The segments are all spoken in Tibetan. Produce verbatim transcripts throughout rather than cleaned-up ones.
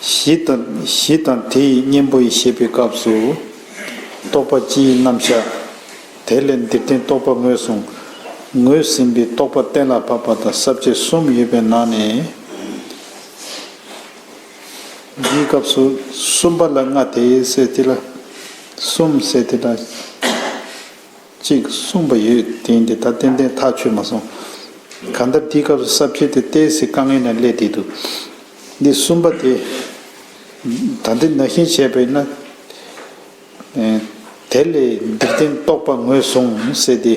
གཞི་དང་གཞི་དང་དེ་ཡི་གཉེན་པོ་ཡི་ཞེས་པའི་སྐབས་སུ། རྟོག་པ་སྤྱིའི་རྣམ་གཞག་དེ་ལས་འདིར་བསྟན་རྟོག་པ་ངོས་བཟུང་། ངོས་ཟིན་པའི་རྟོག་པ་གཏན་ལ་ཕབ་པ་དང་ས་བཅད་གསུམ་ཡོད་པའི་ནང་ནས། འདིའི་སྐབས་སུ་གསུམ་པ་ལ་ལྔ་དེ་ཟེར་དེ་ལ། གསུམ་ཟེར་དེ་ལ། གཅིག་གསུངས་པ་ཡོད་དེ་ཡིན་ཏེ་ད་ཏན་ཏན་ཐག་ཆོད་མ་སོང་། གང་ལྟར་འདིའི་སྐབས་སུ་ས་བཅད་དེ་ཏོག་ཙམ་དཀའ་ངལ་ན་སླེབས་བསྡད་འདུག་འདི་གསུམ་པ་དེ། ད་འདི་ནང་བཞིན་བྱས་པས་ན། དེ་ལས་འདིར་བསྟན་རྟོག་པ་ངོས་བཟུང་ཟེར་ཏེ་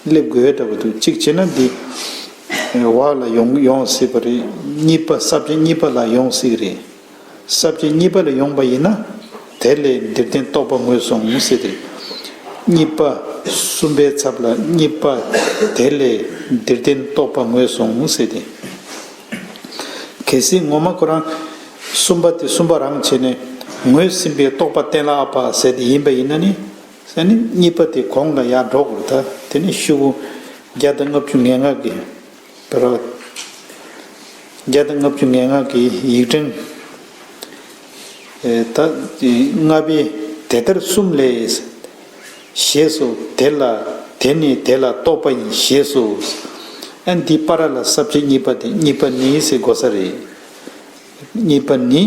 སླེབས་དགོས་འདྲ་བོ་འདུག་གཅིག་བྱས་ན་འདི་བ་ལ་ཡོང་ཡོང་སྲིད་པ་རེད། གཉིས་པ་ས་བཅད་གཉིས་པ་ལ་ཡོང་སྲིད་རེད། ས་བཅད་གཉིས་པ་ལ་ཡོང་པ་ཡིན་ན། དེ་ལས་འདིར་བསྟན་རྟོག་པ་ངོས་བཟུང་ཟེར་ཏེ། གཉིས་པ་གསུམ་པའི་ཚབ་ལ་གཉིས་པ་དེ་ལས་འདིར་བསྟན་རྟོག་པ་ངོས་བཟུང་ཟེར་ཏེ། གལ་སྲིད་ངོ་མ་ཁོ་རང་གསུམ་པ་དེ་གསུམ་པ་རང་བྱས་ནས་ངོས་ཟིན་པའི་རྟོག་པ་གཏན་ལ་དབབ་པ་ཟེར་ཏེ་ཡིན་པ་ཡིན་ན་ནི། ཟེར་ནི་གཉིས་པ་དེ་གོང་ལ་ཡར་འགྲོ་དགོས་རེད་ད། དེ་ནི་ཤོག་གུ་བརྒྱ་དང་ལྔ་བཅུ་ང་ལྔ་གི། བར། བརྒྱ་དང་ལྔ་བཅུ་ང་ལྔ་གི་ཡིག་ཕྲེང་། ཨེ་ད་ལྔ་པའི་དེ་ལྟར་གསུམ་ལས། ཞེས་སོ། དེ་ལ་དེ་ནི་དེ་ལ་རྟོག་པ་ཡིན་ཞེས་སོ། ཨ་འདི་པ་ར་ལ་ས་བཅད་གཉིས་པ་དེ་གཉིས་པ་ནི་ཟེར་དགོས་ས་རེད། གཉིས་པ་ནི་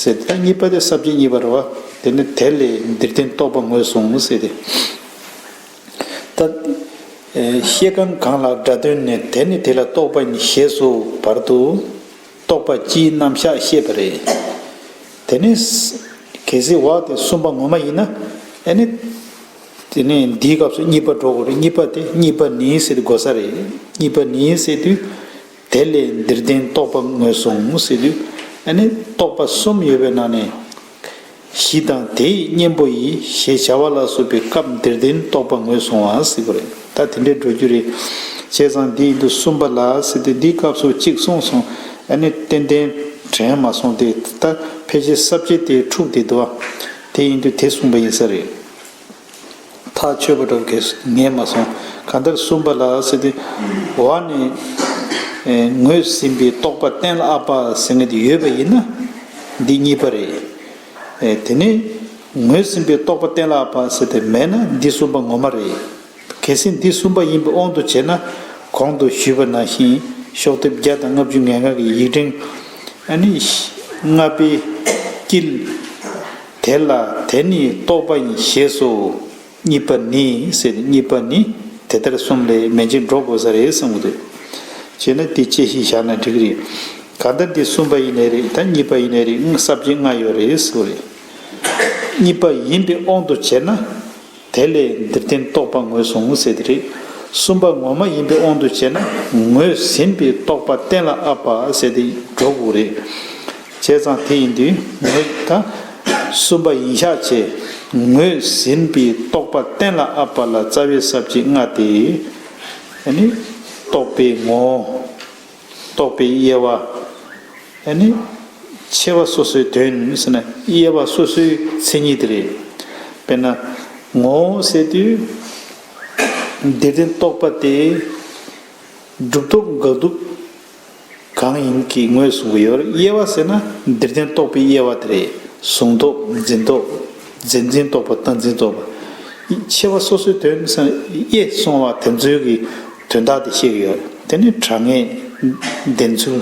ཟེར་ད་གཉིས་པ་དེ་ས་བཅད་གཉིས་པ་རེད་བ། དེ་ནི་དེ་ལས་འདིར་བསྟན་རྟོག་པ་ངོས་བཟུང་ཟེར་ཏེ། ད། ཨེ་ཤེས་གང་གང་ལ་སྒྲ་དོན་ནས་དེ་ནི་དེ་ལ་རྟོག་པ་ཡིན་ཞེས་སོ་བར་དུ། རྟོག་པ་སྤྱིའི་རྣམ་གཞག་བཤད་པ་རེད། དེ་ནི། གལ་སྲིད་བ་དེ་གསུམ་པ་ངོ་མ་ཡིན་ན། ཨེ་ནི། དེ་ནི་འདིའི་སྐབས་སུ་གཉིས་པ་འགྲོ་དགོས་རེད། གཉིས་པ་དེ་གཉིས་པ་ནི་ཟེར་དགོས་ས་རེད། གཉིས་པ་ནི་ཟེར་དུས། དེ་ལས་འདིར་བསྟན་རྟོག་པ་ངོས་བཟུང་ཟེར་དུས། ཨ་ནི་རྟོག་པ་གསུམ་ཡོད་པའི་ནང་ནས། གཞི་དང་དེ་ཡི་གཉེན་པོ་ཡི་ཞེས་བྱ་བ་ལ་སོགས་པའི་སྐབས་འདིར་བསྟན་རྟོག་པ་ངོས་བཟུང་བ་ཟེར་དགོས་རེད། ད་དེ་འདྲའི་འགྲོ་རྒྱུ་རེད། བྱས་ཙང་འདི་ཡིན་དུས་གསུམ་པ་ལ་ཟེར་ཏེ་འདིའི་སྐབས་སུ་གཅིག་གསུངས་སོང་། ཨ་ནི་ཏན་ཏན་དྲན་མ་སོང་སྟེ་ད་ཕལ་ཆེར་ས་བཅད་དེ་འཁྲུགས་བསྡད་འདུག་བ། དེ་ཡིན་དུས་དེ་གསུངས་པ་ཡིན་ས་རེད། ཐག་ཆོད་པ་འདྲ་བོ་གས་ངས་མ་སོང་། གང་ལྟར་གསུམ་པ་ལ་ཟེར་ཏེ། བ་ནི། ཨེ་ངོས་ཟིན་པའི་རྟོག་པ་གཏན་ལ་དབབ་པ་ཟེར་མཁན་དེ་ཡོད་པ་ཡིན་ན། འདི་གཉིས་པ་རེད། ཨེ་དེ་ནས་ངོས་ཟིན་པའི་རྟོག་པ་གཏན་ལ་དབབ་པ་ཟེར་དེ་མེད་ན་འདི་གསུམ་པ་ངོ་མ་རེད། གལ་སྲིད་འདི་གསུམ་པ་ཡིན་པའི་དབང་དུ་བྱས་ན། གོང་དུ་ཞུས་པ་ནང་བཞིན་ཤོག་ལྡེབ་བརྒྱ་དང་ལྔ་བཅུ་ང་ལྔ་གི་ཡིག་ཕྲེང་། ཨ་ནི་ལྔ་པའི་དཀྱིལ། དེ་ལ་དེ་ནི་རྟོག་པ་ཡིན་ཞེས་སོ། གཉིས་པ་ནི་ཟེར་ཏེ་གཉིས་པ་ནི་དེ་ལྟར་གསུམ་ལས་མན་ཆད་འགྲོ་དགོས་ས་རེད་བསམ་གྱི་འདུག་བྱས་ན་དེ་དཔྱད་གཞི་བཞག་ན་འགྲིག་གི་རེད། གང་ལྟར་འདི་གསུམ་པ་ཡིན་ནའི་རེད། ད་གཉིས་པ་ཡིན་ནའི་རེད། ས་བཅད་ལྔ་ཡོད་རེད་ཟེར་བ་རེད། གཉིས་པ་ཡིན་པའི་དབང་དུ་བྱས་ན། དེ་ལས་འདིར་བསྟན་རྟོག་པ་ངོས་བཟུང་ཟེར་དེ་རེད། གསུམ་པ་ངོ་མ་ཡིན་པའི་དབང་དུ་བྱས་ན་ངོས་ཟིན་པའི་རྟོག་པ་གཏན་ལ་དབབ་པ་ཟེར་དེ་འགྲོ་དགོས་རེད། བྱས་ཙང་དེ་ཡིན་དུས་ངོས་ད་གསུམ་པ་ཡིན་ཤག་བྱས། ངོས་ཟིན་པའི་རྟོག་པ་གཏན་ལ་དབབ་པ་ལ་རྩ་བའི་ས་བཅད་ལྔ་སྟེ། ཨ་ནི་རྟོག་པའི་ངོ་བོ། རྟོག་པའི་དབྱེ་བ། ཨ་ནི་ཕྱེ་བ་སོ་སོའི་དོན་ཟེར་ན་དབྱེ་བ་སོ་སོའི་མཚན་ཉིད་དེ་རེད། དཔེར་ན་ངོ་བོ་ཟེར་དུས། འདིར་བསྟན་རྟོག་པ་སྟེ། སྒྲུབ་རྟོག་འགག་རྟོག་གང་ཡིན་གྱི་ངོས་བཟུང་གི་ཡོད་རེད། དབྱེ་བ་ཟེར་ན་འདིར་བསྟན་རྟོག་པའི་དབྱེ་བ་དེ་རེད། གཟུང་རྟོག་འཛིན་རྟོག་འཛིན་འཛིན་རྟོག་པ་བཏང་འཛིན་རྟོག་པ། ཕྱེ་བ་སོ་སོའི་དོན་ཟེར་ན་དབྱེ་སོང་བ་དེ་ཚོའི་གི་དོན་དག་དེ་བཤད་ཀྱི་ཡོད་རེད། དེ་ནི་གྲངས་ངེས་བདེན་ཚུལ།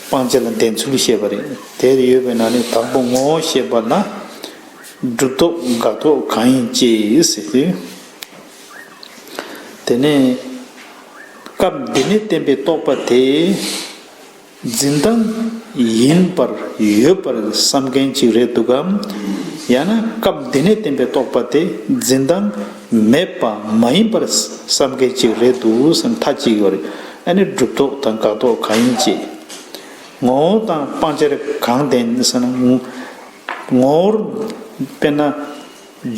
སྤང་བྱ་ལ་བདེན་ཚུལ་བཤད་པ་རེད། དེར་ཡོད་པའི་ནང་ནས་དང་པོ་ངོ་བོ་བཤད་པ་ན། སྒྲུབ་རྟོག་འགག་རྟོག་གང་ཡིན་ཅེས་ཟེར་ཏེ། དེ་ནས་སྐབས་འདི་ནས་བསྟན་པའི་རྟོག་པ་དེ་འཛིན་སྟངས་ཡིན་པར་ཡོད་པར་བསམ་མཁན་ཅིག་རེད་འདུག་གམ། ཡང་ན་སྐབས་འདི་ནས་བསྟན་པའི་རྟོག་པ་དེ་འཛིན་སྟངས་མེད་པ་མ་ཡིན་པར་བསམ་མཁན་ཅིག་རེད་འདུག་བསམ་མཐའ་གཅིག་ཡོད་རེད། ཨ་ནི་སྒྲུབ་རྟོག་དང་འགག་རྟོག་གང་ཡིན་ཅེས། ངོ་བོ་དང་སྤང་བྱར་གང་ལྡན་ཟེར་ན། ངོ་བོར་དཔེར་ན།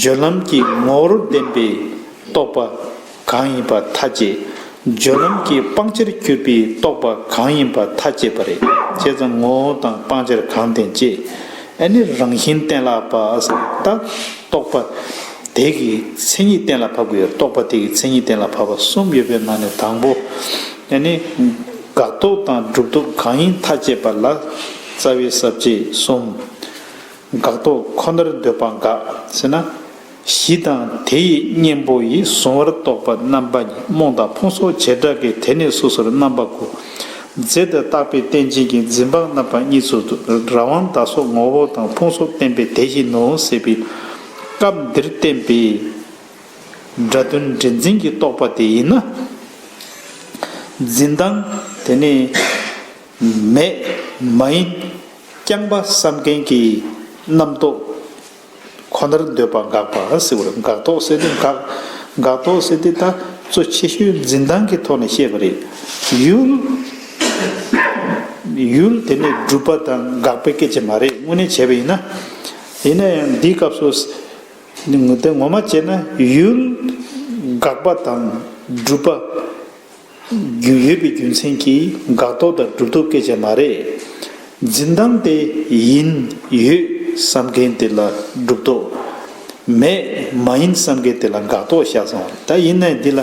སྦྱོར་ལམ་གྱི་ངོ་བོར་ལྡན་པའི་རྟོག་པ་གང་ཡིན་པ་ཐག་བཅད། སྦྱོར་ལམ་གྱི་སྤང་བྱར་གྱུར་པའི་རྟོག་པ་གང་ཡིན་པ་ཐག་བཅད་པ་རེད། བྱས་ཙང་ངོ་བོ་དང་སྤང་བྱར་གང་ལྡན་བཅས། ཨ་ནི་རང་བཞིན་གཏན་ལ་དབབ་པ་ཟེར་ད་རྟོག་པ་དེ་གི་མཚན་ཉིད་གཏན་ལ་ཕབ་དགོས་ཡོད། རྟོག་པ་དེ་གི་མཚན་ཉིད་གཏན་ལ་ཕབ་པ་གསུམ་ཡོད་པའི་ནང་ནས་དང་པོ། ཨ་ནི། དགག་རྟོག་དང་སྒྲུབ་རྟོག་གང་ཡིན་ཐག་བཅད་པ་ལ་རྩ་བའི་ས་བཅད་གསུམ། དགག་རྟོག་ཁོ་ནར་འདོད་པ་དགག་ཟེར་ན། གཞི་དང་དེ་ཡི་གཉེན་པོ་ཡིས་གཟུང་བར་གཏོགས་པ་རྣམ་པ་གཉིས། རྨོངས་དང་ཕུང་སོགས་བྱེ་བྲག་གི་དེ་ནི་སོ་སོར་རྣམ་པ་དགུ། རྫས་དང་བཏགས་པའི་རྟེན་ཅན་གྱི་འཛིན་སྤངས་རྣམ་པ་གཉིས་སུ་འདུ། རང་དབང་བདག་སོགས་ངོ་བོ་དང་ཕུང་སོགས་བསྟན་པའི་དེ་བཞིན་ནོ་ཞེས་པའི་སྐབས་འདིར་བསྟན་པའི་སྒྲ་དོན་འདྲེས་འཛིན་གྱི་རྟོག་པ་དེ་ཡིན་ན། འཛིན་སྟངས་དེ་ནི་མེད་མ་ཡིན་རྐྱང་པ་བསམ་མཁན་གྱི་རྣམ་རྟོག་ཁོ་ནར་འདོད་པ་དགག་པ་ཟེར་བ་རེད། དགག་རྟོག་ཟེར་དུས་དགག་དགག་རྟོག་ཟེར་དུས་ད་གཙོ་ཆེ་ཤོས་འཛིན་སྟངས་ཀྱི་ཐོག་ནས་བཤད་པ་རེད། ཡུལ་ཡུལ་དེ་ནི་སྒྲུབ་པ་དང་དགག་པའི་སྐད་ཆ་མ་རེད། དངོས་གནས་བྱས་པ་ཡིན་ན། ཡིན་ན་ཡང་འདིའི་སྐབས་སུ་དེ་ངོ་མ་བྱས་ན་ཡུལ་དགག་པ་དང་སྒྲུབ་པ་རྒྱུ་ཡོད་པའི་རྒྱུ་མཚན་གྱིས་དགག་རྟོག་དང་སྒྲུབ་རྟོག་སྐད་ཆ་མ་རེད། འཛིན་སྟངས་དེ་ཡིན་ཡོད་བསམ་མཁན་དེ་ལ་སྒྲུབ་རྟོག་མེད་མ་ཡིན་བསམ་མཁན་དེ་ལ་དགག་རྟོག་བཞག་སོང་། ད་ཡིན་ནའི་འདི་ལ་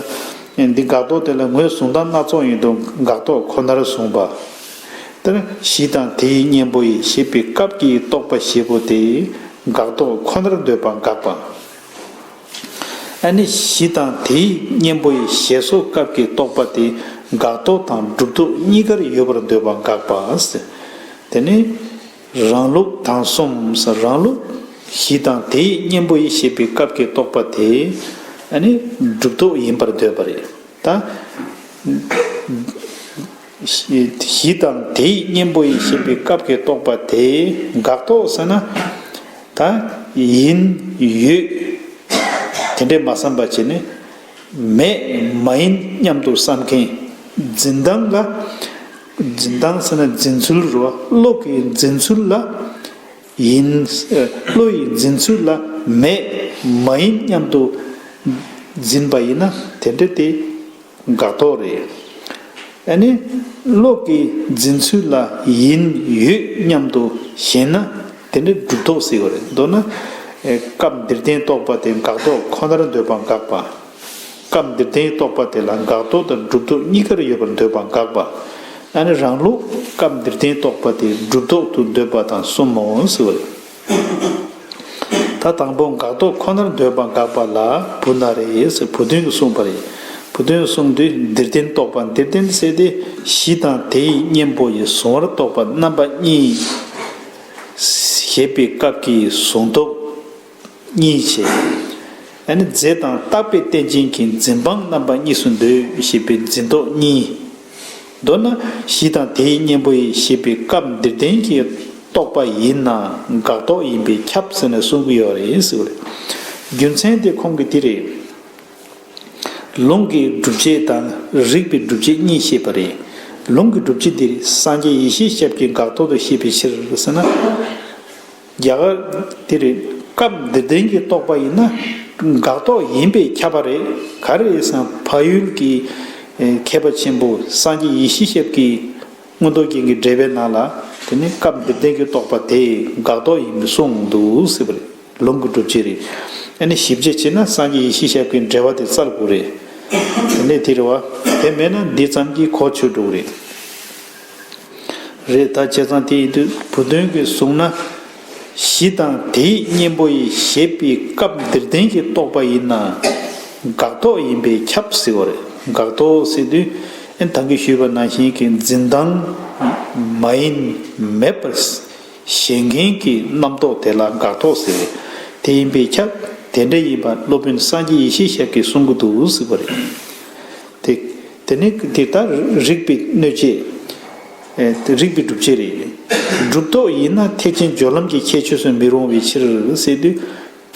འདི་དགག་རྟོག་དེ་ལ་ངོས་བཟུང་སྟངས་སྣ་ཚོགས་ཡོད་དུས་དགག་རྟོག་ཁོ་ནར་བཟུང་བ། དེ་ནི་གཞི་དང་དེ་ཡི་གཉེན་པོ་ཡིས་ཞེས་པའི་སྐབས་ཀྱི་རྟོག་པ་བཞི་པོ་དེ་དགག་རྟོག་ཁོ་ནར་འདོད་པ་དགག་པ། ཨ་ནི་གཞི་དང་དེའི་གཉེན་པོ་ཡི་ཞེས་སོགས་སྐབས་ཀྱི་རྟོག་པ་དེ་དགག་རྟོག་དང་སྒྲུབ་རྟོག་གཉིས་ཀར་ཡོད་པར་འདོད་པ་དགག་པ་ཟེར། དེ་ནི་རང་ལུགས་དང་གསུམ་ཟེར། རང་ལུགས་གཞི་དང་དེའི་གཉེན་པོ་ཡི་ཞེས་པའི་སྐབས་ཀྱི་རྟོག་པ་དེ་ཨ་ནི་སྒྲུབ་རྟོག་ཡིན་པར་འདོད་པ་རེད། ད་གཞི་དང་དེའི་གཉེན་པོ་ཡི་ཞེས་པའི་སྐབས་ཀྱི་རྟོག་པ་དེ་དགག་རྟོག་ཟེར་ན། ད་ཡིན་ཡོད་དེ་འདྲས་མ་བསམ་པ་བྱས་ནས་མེད་མ་ཡིན་སྙམ་དུ་བསམ་མཁན། འཛིན་སྟངས་ལ་འཛིན་སྟངས་ཟེར་ན་འཛིན་ཚུལ་རེད་བ། བློ་གི་འཛིན་ཚུལ་ལ་ཡིན། བློ་ཡི་འཛིན་ཚུལ་ལ་མེད་མ་ཡིན་སྙམ་དུ་འཛིན་པ་ཡིན་ན་དེ་འདྲ་དེ་དགག་རྟོག་རེད། ཨ་ནི་བློ་གི་འཛིན་ཚུལ་ལ་ཡིན་ཡོད་སྙམ་དུ་ཞེན་ན་དེ་འདྲ་སྒྲུབ་རྟོག་ཟེར་བ་རེད། མདོར་ན། སྐབས་འདིར་བསྟན་རྟོག་པ་དེ་དགག་རྟོག་ཁོ་ནར་འདོད་པ་དགག་པ། སྐབས་འདིར་བསྟན་རྟོག་པ་དེ་ལ་དགག་རྟོག་དང་སྒྲུབ་རྟོག་གཉིས་ཀར་ཡོད་པར་འདོད་པ་དགག་པ། ཨ་ནི་རང་ལུགས་སྐབས་འདིར་བསྟན་རྟོག་པ་དེ་སྒྲུབ་རྟོག་ཏུ་འདོད་པ་དང་གསུམ་མོ་ཟེར་བ་རེད། ད་དང་པོ་དགག་རྟོག་ཁོ་ནར་འདོད་པ་དགག་པ་ལ་བུ་ན་རེ་ཟེར་བུ་སྟོན་གྱིས་གསུངས་པ་རེད། བུ་སྟོན་གསུངས་དུས་འདིར་བསྟན་རྟོག་པ། འདིར་བསྟན་ཟེར་ཏེ་གཞི་དང་དེ་ཡི་གཉེན་པོ་ཡི་གཟུང་བར་གཏོགས་པ་རྣམ་པ་གཉིས་ཞེས་པའི་སྐབས་ཀྱི་གཟུང་རྟོག་གཉིས་བྱས། ཨ་ནི་རྫས་དང་བཏགས་པའི་རྟེན་ཅན་གྱི་འཛིན་སྤངས་རྣམ་པ་གཉིས་སུ་འདོད་ཞེས་པའི་འཛིན་རྟོག་གཉིས། མདོར་ན་གཞི་དང་དེའི་གཉེན་པོ་ཡི་ཞེས་པའི་སྐབས་འདིར་བསྟན་གྱི་རྟོག་པ་ཡིན་ན་དགག་རྟོག་ཡིན་པས་ཁྱབ་ཟེར་ནས་གསུང་གི་ཡོད་རེད་ཟེར་བ་རེད། རྒྱུ་མཚན་དེ་ཁོང་གིས་དེ་རེད། ལུང་གི་སྒྲུབ་བྱེད་དང་རིགས་པའི་སྒྲུབ་བྱེད་གཉིས་བཤད་པ་རེད། ལུང་གི་སྒྲུབ་བྱེད་འདིར་སངས་རྒྱས་ཡེ་ཤེས་ཞབས་ཀྱིས་དགག་རྟོག་ཏུ་བཤད་པའི་ཕྱིར་ཟེར་ན། རྒྱ་གར་དེར་སྐབས་འདིར་བསྟན་གྱི་རྟོག་པ་ཡིན་ན་དགག་རྟོག་ཡིན་པས་ཁྱབ་པ་རེད། ག་རེ་རེད་ཟེར་ན་ཕ་ཡུལ་གྱི་མཁས་པ་ཆེན་པོ་སངས་རྒྱས་ཡེ་ཤེས་ཞབས་ཀྱིས་མངོན་རྟོགས་རྒྱན་གྱི་འགྲེལ་པའི་ནང་ལ་དེ་ནི་སྐབས་འདིར་བསྟན་གྱི་རྟོག་པ་དེ་དགག་རྟོག་ཡིན་པས་གསུངས་འདུག་ཟེར་བ་རེད། ལུང་གི་སྒྲུབ་བྱེད་རེད། ཨ་ནི་ཞིབ་དཔྱད་བྱས་ན་སངས་རྒྱས་ཡེ་ཤེས་ཞབས་ཀྱི་འགྲེལ་པ་དེ་བཙལ་དགོས་རེད། དེ་ནས་དེ་རེད་བ། དེ་མེད་ན་འདི་ཙམ་གྱིས་གོ་ཆོད་འགྲོ་གི་རེད། རེད། ད་བྱས་ཙང་དེ་ཡིན་དུས་བུ་སྟོན་གྱིས་གསུངས་ན། གཞི་དང་དེའི་གཉེན་པོ་ཡི་ཞེས་པའི་སྐབས་འདིར་བསྟན་གྱི་རྟོག་པ་ཡིན་ན་དགག་རྟོག་ཡིན་པས་ཁྱབ་ཟེར་བ་རེད། དགག་རྟོག་ཟེར་དུས་ཨ་ནི་ད་གིན་ཞུས་པ་ནང་བཞིན་གྱི་འཛིན་སྟངས་མ་ཡིན་མེད་པར་ཞེན་མཁན་གྱི་རྣམ་རྟོག་དེ་ལ་དགག་རྟོག་ཟེར་བས་དེ་ཡིན་པས་ཁྱབ། དེ་འདྲ་ཡིན་པ་སློབ་དཔོན་སངས་རྒྱས་ཡེ་ཤེས་ཞབས་ཀྱིས་གསུང་གི་འདུག་ཟེར་བ་རེད། དེ་དེ་ནི་དེ་ལྟར་རིགས་པའི་གནོད་བྱེད། ཨེ་རིགས་པའི་སྒྲུབ་བྱེད་རེད། སྒྲུབ་རྟོག་ཡིན་ན་ཐེག་ཆེན་སྦྱོར་ལམ་གྱི་ཁྱད་ཆོས་སུ་མི་རུང་བའི་ཕྱིར་ཟེར་དུས།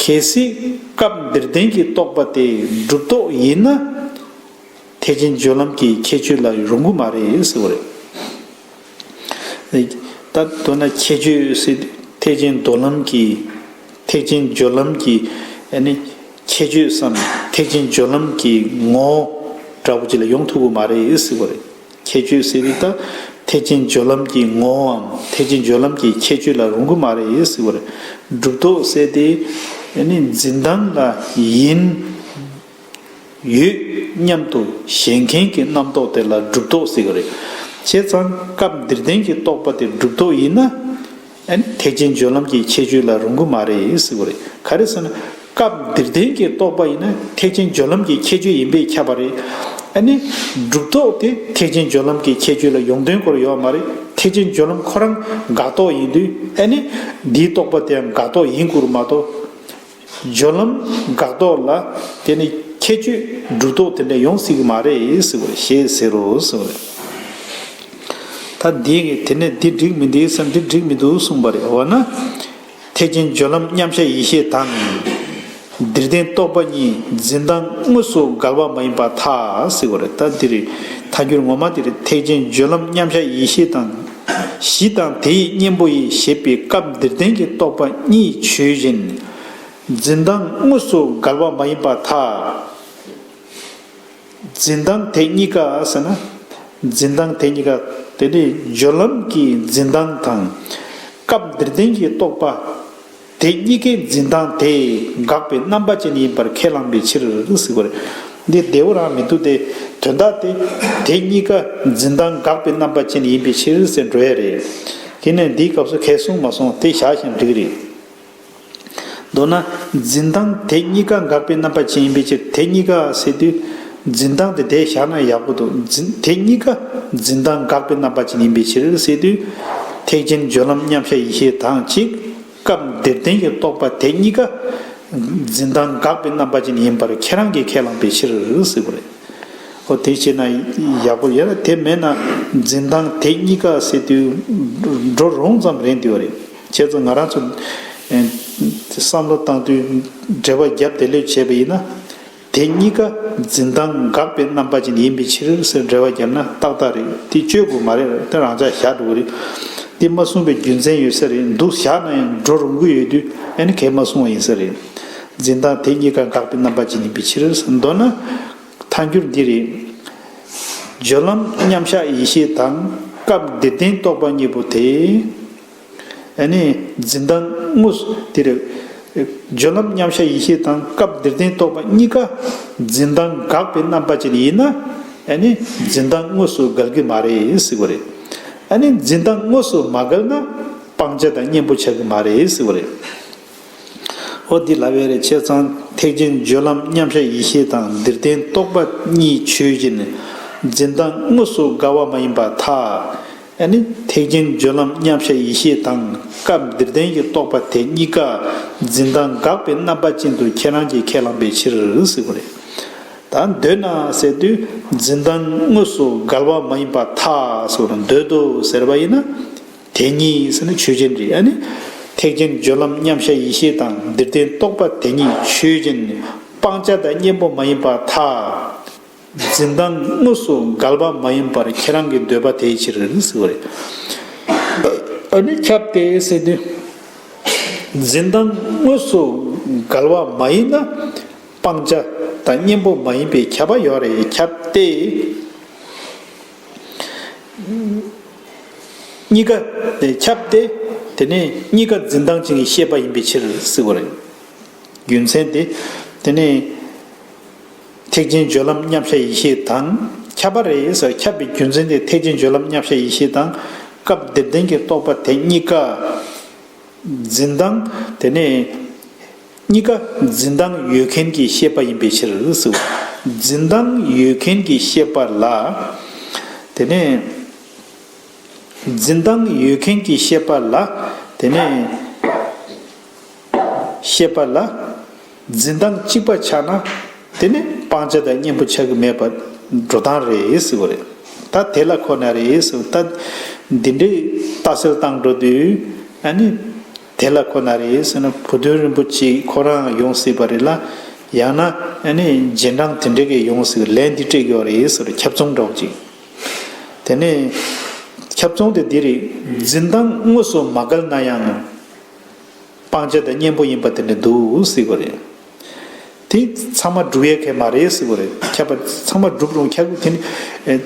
གལ་སྲིད་སྐབས་འདིར་བསྟན་གྱི་རྟོག་པ་དེ་སྒྲུབ་རྟོག་ཡིན་ན། ཐེག་ཆེན་སྦྱོར་ལམ་གྱི་ཁྱད་ཆོས་ལ་རུང་གི་མ་རེད་ཟེར་བ་རེད། ད་མདོར་ན་ཁྱད་ཆོས་ཟེར་ཐེག་ཆེན་མདོ་ལམ་གྱི་ཐེག་ཆེན་སྦྱོར་ལམ་གྱི་ཨ་ནི་ཁྱད་ཆོས་སམ་ཐེག་ཆེན་སྦྱོར་ལམ་གྱི་ངོ་བོ་འདྲ་པོ་ཅིག་ལ་ཡོང་ཐུབ་ཀྱི་མ་རེད་ཟེར་བ་རེད། ཁྱད་ཆོས་ཟེར་དུས་ད་ཐེག་ཆེན་སྦྱོར་ལམ་གྱི་ངོ་བོའམ་ཐེག་ཆེན་སྦྱོར་ལམ་གྱི་ཁྱད་ཆོས་ལ་རུང་གི་མ་རེད་ཟེར་བ་རེད། སྒྲུབ་རྟོག་ཟེར་དེ་ཨ་ནི་འཛིན་སྟངས་ལ་ཡིན། ཡོད་སྙམ་དུ་ཞེན་མཁན་གྱི་རྣམ་རྟོག་དེ་ལ་སྒྲུབ་རྟོག་ཟེར་གྱི་རེད། བྱས་ཙང་སྐབས་འདིར་ལྡན་གྱི་རྟོག་པ་དེ་གྲུབ་རྟོག་ཡིན་ན། ཨ་ནི་ཐེག་ཆེན་སྦྱོར་ལམ་གྱི་ཁྱད་ཆོས་ལ་རུང་གི་མ་རེད་ཟེར་བ་རེད། ག་རེ་ཟེར་ན། སྐབས་འདིར་ལྡན་གྱི་རྟོག་པ་ཡིན་ན་ཐེག་ཆེན་སྦྱོར་ལམ་གྱི་ཁྱད་ཆོས་ཡིན་པས་ཁྱབ་པ་རེད། ཨ་ནི་གྲུབ་རྟོག་དེ་ཐེག་ཆེན་སྦྱོར་ལམ་གྱི་ཁྱད་ཆོས་ལ་ཡོང་དོན་སྐོར་ཡོད་མ་རེད། ཐེག་ཆེན་སྦྱོར་ལམ་ཁོ་རང་འགག་རྟོག་ཡིན་དུས། ཨ་ནི་འདིའི་རྟོག་པ་དེའང་འགག་རྟོག་ཡིན་དགོས་རེད་མ་གཏོགས། སྦྱོར་ལམ་འགག་རྟོག་ལ་དེ་ནི་ཁྱད་ཆོས་གྲུབ་རྟོག་དེ་འདྲ་ཡོང་སྲིད་ཀྱི་མ་རེད་ཟེར་བ་རེད། ཞེས་ཟེར་རོ་ཟེར་བ་རེད། ད་འདི་གི་དེ་ནས་འདི་འགྲིག་མི་འདུག་ཟེར་ན་འདི་འགྲིག་མི་འདུག་གསུངས་པ་རེད། འོ་ན། ཐེག་ཆེན་སྦྱོར་ལམ་མཉམ་གཞག་ཡེ་ཤེས་དང་། འདིར་ལྡན་རྟོག་པ་གཉིས་འཛིན་སྟངས་དངོས་སུ་འགལ་བ་མ་ཡིན་པར་ཐལ་ཟེར་བ་རེད། ད་འདི་རེད། ཐལ་འགྱུར་ངོ་མ་འདི་རེད། ཐེག་ཆེན་སྦྱོར་ལམ་མཉམ་གཞག་ཡེ་ཤེས་དང་། གཞི་དང་དེ་ཡི་གཉེན་པོ་ཡིས་ཞེས་པའི་སྐབས་འདིར་ལྡན་གྱི་རྟོག་པ་གཉིས་ཆོས་ཅན། འཛིན་སྟངས་དངོས་སུ་འགལ་བ་མ་ཡིན་པར་ཐལ། འཛིན་སྟངས་དེ་གཉིས་ཀ་ཟེར་ན། འཛིན་སྟངས་དེ་གཉིས་ཀ་དེ་ནི་སྦྱོར་ལམ་གྱི་འཛིན་སྟངས་དང་། སྐབས་འདིར་ལྡན་གྱི་རྟོག་པ། དེ་གཉིས་ཀའི་འཛིན་སྟངས་དེ་འགག་པའི་རྣམ་པ་ཅན་ཡིན་པར་ཁས་བླངས་པའི་ཕྱིར་ཟེར་བ་རེད། འདི་བདེ་བོ་རང་མི་འདུག་སྟེ། དོན་དག་དེ་དེ་གཉིས་ཀ་འཛིན་སྟངས་འགག་པའི་རྣམ་པ་ཅན་ཡིན་པའི་ཕྱིར་ཟེར་འགྲོ་ཡ་རེད། དེ་ནས་འདིའི་སྐབས་སུ་གས་གསུངས་མ་སོང་། དེ་བཞག་ཤིང་འགྲིག་རེད། མདོར་ན། འཛིན་སྟངས་དེ་གཉིས་ཀ་འགག་པའི་རྣམ་པ་ཅན་ཡིན་པའི་ཕྱིར། དེ་གཉིས་ཀ་ཟེར་དུས། འཛིན་སྟངས་དེ་དེ་བཞག་ན་ཡག་པོ་འདུག་འཛིན་དེ་གཉིས་ཀ་འཛིན་སྟངས་འགག་པའི་རྣམ་པ་ཅན་ཡིན་པའི་ཕྱིར་ཟེར་དུས། ཐེག་ཆེན་སྦྱོར་ལམ་མཉམ་གཞག་ཡེ་ཤེས་དང་གཅིག་སྐབས་འདིར་ལྡན་གྱི་རྟོག་པ་དེ་གཉིས་ཀ་འཛིན་སྟངས་འགག་པའི་རྣམ་པ་ཅན་ཡིན་པར་ཁྱེད་རང་གིས་ཁས་བླངས་པའི་ཕྱིར་ཟེར་བ་རེད། ཨོ་དེ་བྱས་ན་ཡག་པོ་ཡོད་ལ། དེ་མེད་ན་འཛིན་སྟངས་དེ་གཉིས་ཀ་ཟེར་དུས་འགྲོ་རུང་ཙམ་རེད་འདུག་བ་རེད། བྱས་ཙང་ང་རང་ཚོ་ཨེ་བསམ་བློ་བཏང་དུས་འགྲེལ་པ་བརྒྱབ་བདེ་ལེགས་བྱས་པ་ཡིན་ན། དེ་གཉིས་ཀ་འཛིན་སྟངས་འགག་པའི་རྣམ་པ་ཅན་ཡིན་པའི་ཕྱིར་ཟེར་འགྲེལ་པ་བརྒྱབ་ན་ཏག་ཏག་རེད། དེ་བཅོས་དགོས་མ་རེད། དེ་རང་འཇགས་བཞག་འགྲོ་གི་རེད། དེ་མ་གསུངས་པའི་རྒྱུ་མཚན་ཡོད་ས་རེད། འདུག་བཞག་ན་ཡང་འགྲོ་རུང་གི་ཡོད་དུས་ཨ་ནི་གས་མ་གསུངས་པ་ཡིན་ས་རེད། འཛིན་སྟངས་དེ་གཉིས་ཀ་འགག་པའི་རྣམ་པ་ཅན་ཡིན་པའི་ཕྱིར། མདོར་ན། ཐལ་འགྱུར་འདི་རེད། སྦྱོར་ལམ་མཉམ་གཞག་ཡེ་ཤེས་དང་སྐབས་འདིར་ལྡན་རྟོག་པ་གཉིས་པོ་དེ། ཨ་ནི་འཛིན་སྟངས་དངོས་སུ་དེ་རེད། སྦྱོར་ལམ་མཉམ་གཞག་ཡེ་ཤེས་དང་སྐབས་འདིར་ལྡན་རྟོག་པ་གཉིས་ཀ་འཛིན་སྟངས་འགག་པའི་རྣམ་པ་ཅན་ཡིན་ན། ཨ་ནི་འཛིན་སྟངས་དངོས་སུ་འགལ་གྱི་མ་རེད་ཟེར་བ་རེད། ཨ་ནི་འཛིན་སྟངས་དངོས་སུ་མ་འགལ་ན་སྤང་བྱ་དང་གཉེན་པོ་ཆགས་ཀྱི་མ་རེད་ཟེར་བ་རེད། འོ་འདི་ལབ་ཡས་རེད། བྱས་ཙང་ཐེག་ཆེན་སྦྱོར་ལམ་མཉམ་གཞག་ཡེ་ཤེས་དང་འདིར་ལྡན་རྟོག་པ་གཉིས་ཆོས་ཅན། འཛིན་སྟངས་དངོས་སུ་འགལ་བ་མ་ཡིན་པར་ཐལ། ཨ་ནི་ཐེག་ཆེན་སྦྱོར་ལམ་མཉམ་གཞག་ཡེ་ཤེས་དང་སྐབས་འདིར་ལྡན་གྱི་རྟོག་པ་དེ་གཉིས་ཀ་འཛིན་སྟངས་འགག་པའི་རྣམ་པ་ཅན་དུ་ཁྱེད་རང་གིས་ཁས་བླངས་པའི་ཕྱིར་ཟེར་བ་རེད། ད་འདོད་ན་ཟེར་དུས་འཛིན་སྟངས་དངོས་སུ་འགལ་བ་མ་ཡིན་པར་ཐལ་ཟེར་བ་རེད། འདོད་དོ་ཟེར་བ་ཡིན་ན། དེ་གཉིས་ཟེར་ན་ཆོས་ཅན་རེད། ཨ་ནི་ཐེག་ཆེན་སྦྱོར་ལམ་མཉམ་གཞག་ཡེ་ཤེས་དང་འདིར་ལྡན་རྟོག་པ་དེ་གཉིས་ཆོས་ཅན། སྤང་བྱ་དང་གཉེན་པོ་མ་ཡིན་པར་ཐལ། འཛིན་སྟངས་དངོས་སུ་འགལ་བ་མ་ཡིན་པར་ཁྱེད་རང་གི་འདོད་པ་དེའི་ཕྱིར་ཟེར་བ་རེད། ཨ་ནི་ཁྱབ་སྟེ་ཟེར་དུས། འཛིན་སྟངས་དངོས་སུ་འགལ་བ་མ་ཡིན་ན། སྤང་བྱ་དང་གཉེན་པོ་མ་ཡིན་པའི་ཁྱབ་པ་ཡོད་རེད། ཁྱབ་སྟེ། གཉིས་ཀ་དེ་ཁྱབ་སྟེ། དེ་ནས་གཉིས་ཀ་འཛིན་སྟངས་ཅན་གྱི་ཤེས་པ་ཡིན་པའི་ཕྱིར་ཟེར་བ་རེད། རྒྱུ་མཚན་དེ། དེ་ནས་ཐེག་ཆེན་སྦྱོར་ལམ་མཉམ་གཞག་ཡེ་ཤེས་དང་ཁྱབ་པ་རེད་ཟེར། ཁྱབ་པའི་རྒྱུ་མཚན་དེ་ཐེག་ཆེན་སྦྱོར་ལམ་མཉམ་གཞག་ཡེ་ཤེས་དང་སྐབས་འདིར་ལྡན་གྱི་རྟོག་པ་དེ་གཉིས་ཀ་འཛིན་སྟངས་དེ་ནས་གཉིས་ཀ་འཛིན་སྟངས་ཡོད་མཁན་གྱི་ཤེས་པ་ཡིན་པའི་ཕྱིར་ཟེར། འཛིན་སྟངས་ཡོད་མཁན་གྱི་ཤེས་པ་ལ། དེ་ནས་འཛིན་སྟངས་ཡོད་མཁན་གྱི་ཤེས་པ་ལ། དེ་ནས་ཤེས་པ་ལ་འཛིན་སྟངས་གཅིག་པ་ཆགས་ན། དེ་ནི་སྤང་བྱ་དང་གཉེན་པོ་ཆགས་ཀྱི་མེད་པ་འགྲོ་སྟངས་རེད་ཟེར་བ་རེད། ད་དེ་ལ་ཁོ་ན་རེད་ཟེར། ད་འདི་འདྲའི་ལྟ་གསལ་བཏང་འགྲོ་དུས། ཨ་ནི་དེ་ལ་ཁོ་ན་རེད་ཟེར་ན་བུ་སྟོན་རིན་པོ་ཆེ་ཁོ་རང་ཡོང་སྲིད་པ་རེད་ལ། ཡང་ན་ཨ་ནི་རྗེས་འབྲང་དེ་འདྲ་གི་ཡོང་སྲིད། ལན་འདི་སྤྲད་ཀྱི་ཡོད་རེད་ཟེར། ཁྱབ་ཚོང་འདྲ་བོ་ཅིག་དེ་ནས་ཁྱབ་ཚོང་དེ་འདི་རེད། འཛིན་སྟངས་དངོས་སུ་མ་འགལ་ན་ཡང་། སྤང་བྱ་དང་གཉེན་པོ་ཡིན་པ་དེ་འདྲ་འདུག་ཟེར་གྱི་རེད། དེ་ཚང་མ་སྒྲུབ་ཡས་མཁན་མ་རེད་ཟེར་གྱི་རེད། ཁྱབ་པ་ཚང་མ་སྒྲུབ་རུང་ཁྱབ་ཀྱི་དེ་ནི། ཨེ།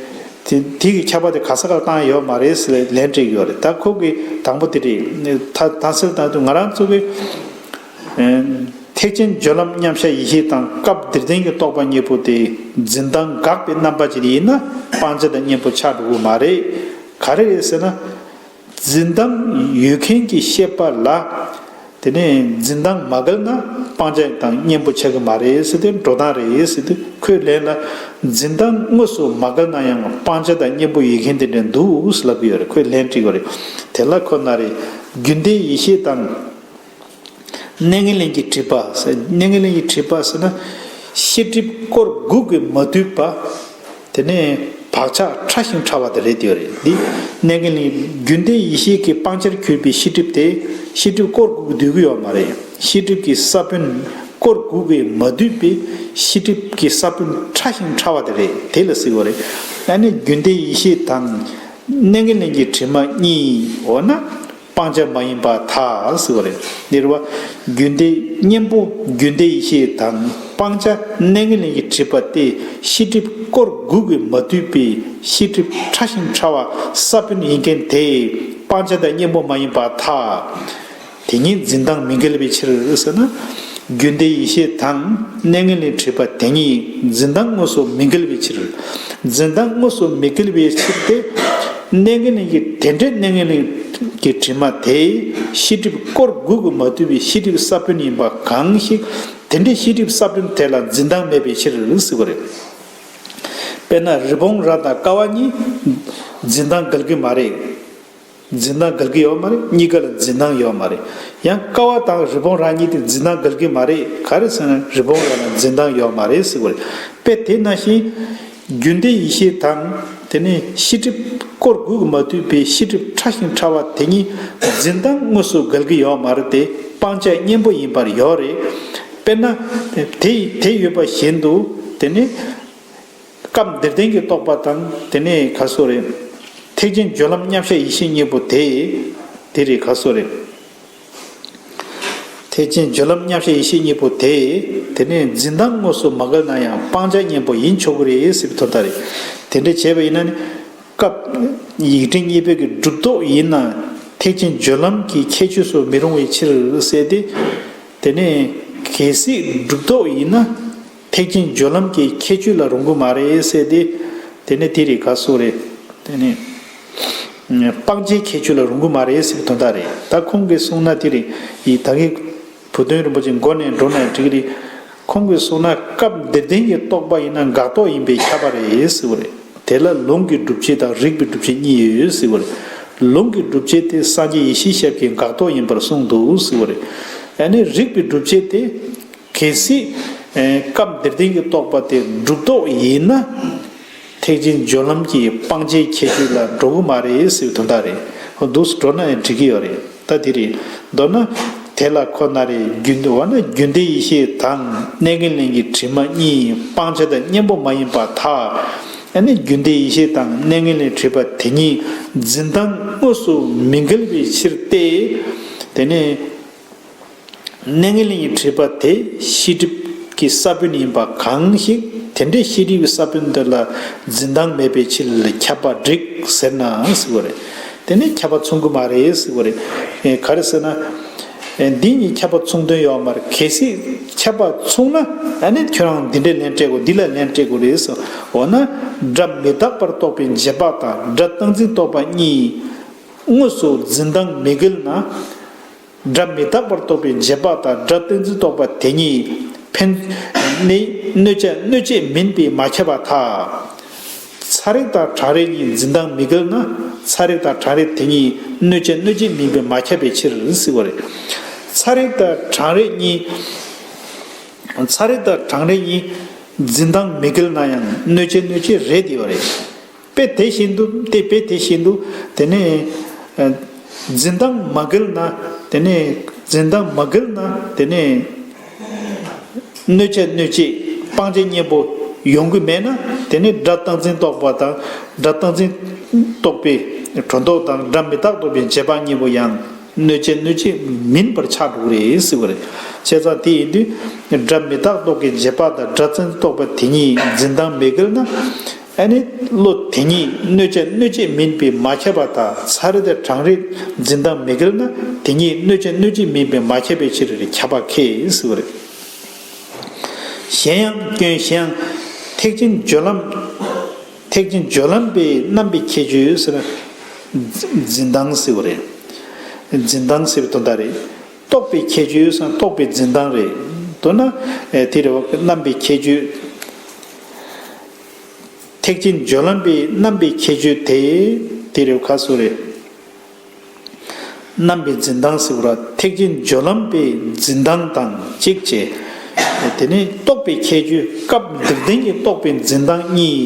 དེ་དེ་གི་ཁྱབ་པ་དེ་ག་ས་གར་བཏང་ཡོད་མ་རེད་ཟེར་ལན་སྤྲད་ཀྱི་ཡོད་རེད། ད་ཁོ་གི་དང་པོ་དེ་རེད། ད་ད་ཟེར་ད་དུང་ང་རང་ཚོ་གི། ཨེ། ཐེག་ཆེན་སྦྱོར་ལམ་མཉམ་གཞག་ཡེ་ཤེས་དང་སྐབས་འདིར་ལྡན་གྱི་རྟོག་པ་གཉིས་པོ་དེ་འཛིན་སྟངས་འགག་པའི་རྣམ་པ་ཅན་ཡིན་ན་སྤང་བྱ་དང་གཉེན་པོ་ཆགས་འགྲོ་གི་མ་རེད། ག་རེ་རེད་ཟེར་ན། འཛིན་སྟངས་ཡོད་མཁན་གྱི་ཤེས་པ་ལ། དེ་ནས་འཛིན་སྟངས་མ་འགལ་ན་སྤང་བྱ་དང་གཉེན་པོ་ཆགས་ཀྱི་མ་རེད་ཟེར་ཏེ། འགྲོ་སྟངས་རེད་ཟེར་ཏེ། ཁོས་ལན་ལ། འཛིན་སྟངས་དངོས་སུ་མ་འགལ་ན་ཡང་སྤང་བྱ་དང་གཉེན་པོ་ཡོད་མཁན་དེ་འདྲ་འདུག་ཟེར་ལབ་ཀྱི་ཡོད་རེད། ཁོས་ལན་བྲིས་པ་རེད། དེ་ལ་ཁོ་ན་རེ། རྒྱུན་ལྡན་ཡིད་ཤེས་དང་། གནས་ངན་ལེན་གྱི་སྒྲིབ་པ་ཟེར། གནས་ངན་ལེན་གྱི་སྒྲིབ་པ་ཟེར་ན། ཤེས་སྒྲིབ་སྐོར་དགུ་གིས་མ་བསྡུས་པ། དེ་ནས་བག་ཆགས་ཕྲ་ཞིང་ཕྲ་བ་དེ་རེད་དེ་རེད། འདི་གནས་ངན་ལེན། རྒྱུན་ལྡན་ཡིད་ཤེས་ཀྱི་སྤང་བྱར་གྱུར་པའི་ཤེས་སྒྲིབ་དེ། ཤེས་སྒྲིབ་སྐོར་དགུ་གིས་བསྡུས་ཀྱི་ཡོད་མ་རེད། ཤེས་སྒྲིབ་ཀྱི་ས་བོན་སྐོར་དགུ་གིས་མ་བསྡུས་པའི་ཤེས་སྒྲིབ་ཀྱི་ས་བོན་ཕྲ་ཞིང་ཕྲ་བ་དེ་རེད། དེ་ལ་ཟེར་བ་རེད། ཨ་ནི་རྒྱུན་ལྡན་ཡིད་ཤེས་དང་། གནས་ངན་ལེན་གྱི་དྲི་མ་གཉིས། འོ་ན། སྤང་བྱ་མ་ཡིན་པར་ཐལ་ཟེར་བ་རེད། འདིར་བ། རྒྱུན་ལྡན་གཉེན་པོ་རྒྱུན་ལྡན་ཡིད་ཤེས་དང་སྤང་བྱ་གནས་ངན་ལེན་གྱི་སྒྲིབ་པ་སྟེ། ཤེས་སྒྲིབ་སྐོར་དགུ་གིས་མ་བསྡུས་པའི་ཤེས་སྒྲིབ་ཕྲ་ཞིང་ཕྲ་བ་ས་བོན་ཡིན་མཁན་དེ། སྤང་བྱ་དང་གཉེན་པོ་མ་ཡིན་པར་ཐལ། དེ་ཉིད་འཛིན་སྟངས་མི་འགལ་བའི་ཕྱིར་ཟེར་ན། རྒྱུན་ལྡན་ཡིད་ཤེས་དང་གནས་ངན་ལེན་སྒྲིབ་པ་དེ་གཉིས་འཛིན་སྟངས་དངོས་སུ་མི་འགལ་བའི་ཕྱིར། འཛིན་སྟངས་དངོས་སུ་མི་འགལ་བའི་ཕྱིར་ཏེ། གནས་ངན་ལེན་གྱི་དེ་འདྲའི་གནས་ངན་ལེན་གྱི་དྲི་མ་དེ་ཤེས་སྒྲིབ་སྐོར་དགུ་གིས་མ་བསྡུས་པའི་ཤེས་སྒྲིབ་ས་བོན་ཡིན་པ་གང་ཞིག་དེ་འདྲའི་ཤེས་སྒྲིབ་ས་བོན་དེ་ལ་འཛིན་སྟངས་མེད་པའི་ཕྱིར་ཟེར་བ་རེད། དཔེར་ན་རི་བོང་རྭ་དང་ཀ་བ་གཉིས་འཛིན་སྟངས་འགལ་གྱི་མ་རེད། འཛིན་སྟངས་འགལ་གྱི་ཡོད་མ་རེད། གཉིས་ཀ་ལ་འཛིན་སྟངས་ཡོད་མ་རེད། ཡང་ཀ་བ་དང་རི་བོང་རྭ་གཉིས་དེ་འཛིན་སྟངས་འགལ་གྱི་མ་རེད། ག་རེ་ཟེར་ན་རི་བོང་རྭ་ལ་འཛིན་སྟངས་ཡོད་མ་རེད་ཟེར་བ་རེད། དཔེ་དེ་ནང་བཞིན་རྒྱུན་ལྡན་ཡིད་ཤེས་དང་དེ་ནས་ཤེས་སྒྲིབ་སྐོར་དགུ་གིས་མ་བསྡུས་པའི་ཤེས་སྒྲིབ་ཕྲ་ཞིང་ཕྲ་བ་དེ་གཉིས་འཛིན་སྟངས་དངོས་སུ་འགལ་གྱི་ཡོད་མ་རེད་དེ། སྤང་བྱ་གཉེན་པོ་ཡིན་པར་ཡོད་རེད། དཔེར་ན་དེ་དེ་ཡོད་པ་བཞིན་དུ་དེ་ནས། སྐབས་འདིར་བསྟན་གྱི་རྟོག་པ་དང་དེ་ནས་ག་སོགས་རེད། ཐེག་ཆེན་སྦྱོར་ལམ་མཉམ་གཞག་ཡེ་ཤེས་གཉིས་པོ་དེ། དེ་རེད་ག་སོགས་རེད། ཐེག་ཆེན་སྦྱོར་ལམ་མཉམ་གཞག་ཡེ་ཤེས་གཉིས་པོ་དེ། དེ་ནས་འཛིན་སྟངས་དངོས་སུ་མ་འགལ་ན་ཡང་སྤང་བྱ་གཉེན་པོ་ཡིན་ཆོག་གི་རེད་ཟེར་བའི་དོན་དག་རེད། དེ་འདྲ་བྱས་པ་ཡིན་ན་ནི། སྐབས་ཡིག་ཕྲེང་གཉིས་པའི་གི་སྒྲུབ་རྟོག་ཡིན་ན་ཐེག་ཆེན་སྦྱོར་ལམ་གྱི་ཁྱད་ཆོས་སུ་མི་རུང་བའི་ཕྱིར་ཟེར་ཏེ། དེ་ནས་གལ་སྲིད་སྒྲུབ་རྟོག་ཡིན་ན། ཐེག་ཆེན་སྦྱོར་ལམ་གྱི་ཁྱད་ཆོས་ལ་རུང་གི་མ་རེད་ཟེར་ཏེ། དེ་ནས་དེ་རེད་ག་སོགས་རེད། དེ་ནས་སྤང་བྱའི་ཁྱད་ཆོས་ལ་རུང་གི་མ་རེད་ཟེར་བའི་དོན་དག་རེད། ད་ཁོང་གིས་གསུངས་ན་དེ་རེད། ཡི་ད་གིན་བུ་སྟོན་རིན་པོ་ཆེ་མགོ་ནས་འགྲོ་ན་འགྲིག་གི་རེད། ཁོང་གིས་གསུངས་ན་སྐབས་འདིར་བསྟན་གྱི་རྟོག་པ་ཡིན་ན་འགག་རྟོག་ཡིན་པས་ཁྱབ་པ་རེད་ཟེར་བ་རེད། དེ་ལ་ལུང་གི་སྒྲུབ་བྱེད་དང་རིགས་པའི་སྒྲུབ་བྱེད་གཉིས་ཡོད་ཟེར་བ་རེད། ལུང་གི་སྒྲུབ་བྱེད་དེ་སངས་རྒྱས་ཡེ་ཤེས་ཞབས་ཀྱིས་འགག་རྟོག་ཡིན་པར་གསུངས་འདུག་ཟེར་བ་རེད། ཨ་ནི་རིགས་པའི་སྒྲུབ་བྱེད་དེ། གལ་སྲིད། ཨེ། སྐབས་འདིར་བསྟན་གྱི་རྟོག་པ་དེ་སྒྲུབ་རྟོག་ཡིན་ན། ཐེག་ཆེན་སྦྱོར་ལམ་གྱི་སྤང་བྱའི་ཁྱད་ཆོས་ལ་འགྲོ་གི་མ་རེད་ཟེར་བའི་དོན་དག་རེད། འདུག་སེ་འགྲོ་ན་ཡང་འགྲིག་གི་ཡོད་རེད། ད་དེ་རེད། མདོར་ན། དེ་ལ་ཁོ་ན་རེ་རྒྱུན་འོ་ན་རྒྱུན་ལྡན་ཡེ་ཤེས་དང་གནས་ངན་ལེན་གྱི་དྲི་མ་གཉིས་སྤང་བྱ་དང་གཉེན་པོ་མ་ཡིན་པར་ཐལ། ཨ་ནི་རྒྱུན་ལྡན་ཡེ་ཤེས་དང་གནས་ངན་ལེན་སྒྲིབ་པ་དེ་གཉིས་འཛིན་སྟངས་དངོས་སུ་མི་འགལ་བའི་ཕྱིར་ཏེ། དེ་ནས། གནས་ངན་ལེན་གྱི་སྒྲིབ་པ་དེ་ཤེས་སྒྲིབ་ཀྱི་ས་བོན་ཡིན་པ་གང་ཞིག་དེ་འདྲའི་ཤེས་སྒྲིབ་ཀྱི་ས་བོན་དེ་ལ་འཛིན་སྟངས་མེད་པའི་ཕྱིར་ཁྱབ་པ་འགྲིག་ཟེར་ན་ཟེར་བ་རེད། དེ་ནི་ཁྱབ་པ་མཚུངས་ཀྱི་མ་རེད་ཟེར་བ་རེད། ཨེ། ག་རེ་ཟེར་ན། ཨེ། འདི་གཉིས་ཁྱབ་པ་མཚུངས་དོན་ཡོད་མ་རེད། གལ་སྲིད་ཁྱབ་པ་མཚུངས་ན་ཨ་ནི་ཁྱོད་རང་འདི་འདྲའི་ལན་སྤྲད་དགོས། འདི་ལ་ལན་སྤྲད་དགོས་རེད་ཟེར། འོ་ན་སྒྲ་མི་རྟག་པར་རྟོགས་པའི་རྗེས་དཔག་དང་སྒྲ་རྟག་འཛིན་རྟོག་པ་གཉིས་དངོས་སུ་འཛིན་སྟངས་མི་འགལ་ན། སྒྲ་མི་རྟག་པར་རྟོགས་པའི་རྗེས་དཔག་དང་སྒྲ་རྟག་འཛིན་རྟོག་པ་དེ་གཉིས་ཕན་ནི་གནོད་བྱ་གནོད་བྱེད་མིན་པས་མ་ཁྱབ་པར་ཐལ། ཚ་རེག་དང་གྲང་རེག་གཉིས་འཛིན་སྟངས་མི་འགལ་ན་ཚ་རེག་དང་གྲང་རེག་དེ་གཉིས་གནོད་བྱ་གནོད་བྱེད་མིན་པས་མ་ཁྱབ་པའི་ཕྱིར་ཟེར་བ་རེད། ཚ་རེག་དང་གྲང་རེག་གཉིས། ཚ་རེག་དང་གྲང་རེག་གཉིས་འཛིན་སྟངས་མི་འགལ་ན་ཡང་གནོད་བྱ་གནོད་བྱེད་རེད་དེ་བ་རེད། དཔེ་དེ་བཞིན་དུ་སྟེ། དཔེ་དེ་བཞིན་དུ་དེ་ནས་ཨ་འཛིན་སྟངས་མ་འགལ་ན། དེ་ནས་འཛིན་སྟངས་མ་འགལ་ན་དེ་ནས་གནོད་བྱ་གནོད་བྱེད་སྤང་བྱ་གཉེན་པོ་ཡོང་གི་མེད་ན། དེ་ནས་སྒྲ་རྟག་འཛིན་རྟོག་པ་དང་སྒྲ་རྟག་འཛིན་རྟོག་པའི་སྒྲོ་འདོགས་དང་སྒྲ་མི་རྟག་རྟོགས་པའི་རྗེས་དཔག་གཉིས་པོ་ཡང་གནོད་བྱ་གནོད་བྱེད་མིན་པར་ཆགས་འགྲོ་གི་རེད་ཟེར་བ་རེད། བྱས་ཙང་དེ་ཡིན་དུས་སྒྲ་མི་རྟག་རྟོགས་ཀྱི་རྗེས་དཔག་དང་སྒྲ་རྟག་འཛིན་རྟོག་པ་དེ་གཉིས་འཛིན་སྟངས་མི་འགལ་ན། ཨ་ནི་བློ་དེ་གཉིས་གནོད་བྱ་གནོད་བྱེད་མིན་པས་མ་ཁྱབ་པར་ཐལ། ཚ་རེག་དང་གྲང་རེག་འཛིན་སྟངས་མི་འགལ་ན་དེ་གཉིས་གནོད་བྱ་གནོད་བྱེད་མིན་པས་མ་ཁྱབ་པའི་ཕྱིར་ཁྱབ་པ་ཁེགས་ཟེར་བ་རེད། གཞན་ཡང་སྐྱོན། གཞན་ཡང་ཐེག་ཆེན་སྦྱོར་ལམ། ཐེག་ཆེན་སྦྱོར་ལམ་པའི་རྣམ་པའི་ཁྱད་ཆོས་ཟེར་ན། འཛིན་སྟངས་ཟེར་བ་རེད། འཛིན་སྟངས་ཟེར་བའི་དོན་དག་རེད། རྟོག་པའི་ཁྱད་ཆོས་སམ་རྟོག་པའི་འཛིན་སྟངས་རེད། མདོར་ན་ཨེ་དེ་རེད་བ། རྣམ་པའི་ཁྱད་ཆོས། ཐེག་ཆེན་སྦྱོར་ལམ་པའི་རྣམ་པའི་ཁྱད་ཆོས་དེ་དེ་རེད་བ། ཁ་སོ་རེད། རྣམ་པའི་འཛིན་སྟངས་ཟེར་བ་ར། ཐེག་ཆེན་སྦྱོར་ལམ་པའི་འཛིན་སྟངས་དང་གཅིག་བྱས། དེ་ནས་རྟོག་པའི་ཁྱད་ཆོས། སྐབས་འདིར་ལྡན་གྱི་རྟོག་པའི་འཛིན་སྟངས་གཉིས་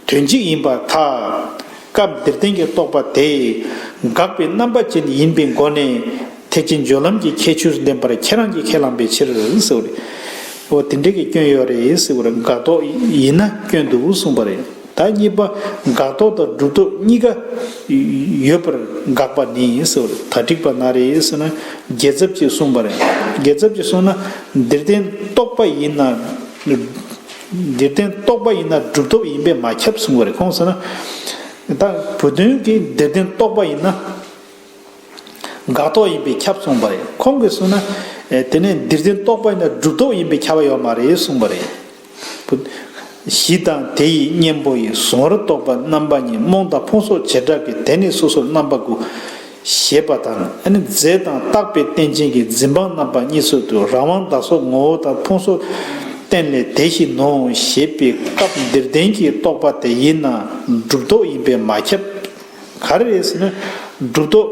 དོན་གཅིག་ཡིན་པར་ཐལ། སྐབས་འདིར་ལྡན་གྱི་རྟོག་པ་དེ་དགག་པའི་རྣམ་པ་ཅན་ཡིན་པའི་སྒོ་ནས་ཐེག་ཆེན་སྦྱོར་ལམ་གྱི་ཁྱད་ཆོས་ལྡན་པར་ཁྱེད་རང་གིས་ཁས་བླངས་པའི་ཕྱིར་ཟེར་བ་རེད། འོ་དེ་འདྲ་གི་སྐྱོན་ཡོད་རེད་ཟེར་བ་རེད། དགག་རྟོག་ཡིན་ན་སྐྱོན་འདུག་གསུངས་པ་རེད། ད་གཉིས་པ། དགག་རྟོག་དང་སྒྲུབ་རྟོག་གཉིས་ཀ་ཡོད་པར་དགག་པ་ནི་ཟེར་བ་རེད། ད་འགྲིག་པ་ན་རེ་ཟེར་ན་རྒྱལ་ཚབ་ཀྱིས་གསུངས་པ་རེད། རྒྱལ་ཚབ་ཀྱིས་གསུངས་ན་འདིར་བསྟན་རྟོག་པ་ཡིན་ན། འདིར་བསྟན་རྟོག་པ་ཡིན་ན་སྒྲུབ་རྟོག་ཡིན་པས་མ་ཁྱབ་གསུངས་པ་རེད། གང་ཟེར་ན། ད་བུ་སྟོན་གྱིས་འདིར་བསྟན་རྟོག་པ་ཡིན་ན། དགག་རྟོག་ཡིན་པས་ཁྱབ་གསུངས་པ་རེད། ཁོང་གིས་གསུངས་ན། ཨེ་དེ་ནས་འདིར་བསྟན་རྟོག་པ་ཡིན་ན་སྒྲུབ་རྟོག་ཡིན་པས་ཁྱབ་པ་ཡོད་མ་རེད་གསུངས་པ་རེད། གཞི་དང་དེ་ཡི་གཉེན་པོ་ཡི། གཟུང་བར་རྟོག་པ་རྣམ་པ་གཉིས། རྨོངས་དང་ཕུང་སོགས་བྱེ་བྲག་གི། དེ་ནི་སོ་སོར་རྣམ་པ་དགུ། ཞེས་པ་དང་། ཨ་ནི་རྫས་དང་རྟག་པའི་རྟེན་ཅན་གྱི། འཛིན་སྤངས་རྣམ་པ་གཉིས་སུ་འདུ། རང་དབང་བདག་སོགས་ངོ་བོ་དང་། ཕུང་སོགས་རྟེན་ལས་དེ་བཞིན་ནོ། ཞེས་པའི་སྐབས་འདིར་ལྡན་གྱི་རྟོག་པ་དེ་ཡིན་ན་སྒྲུབ་རྟོག་ཡིན་པས་མ་ཁྱབ། ག་རེ་རེད་ཟེར་ན། སྒྲུབ་རྟོག་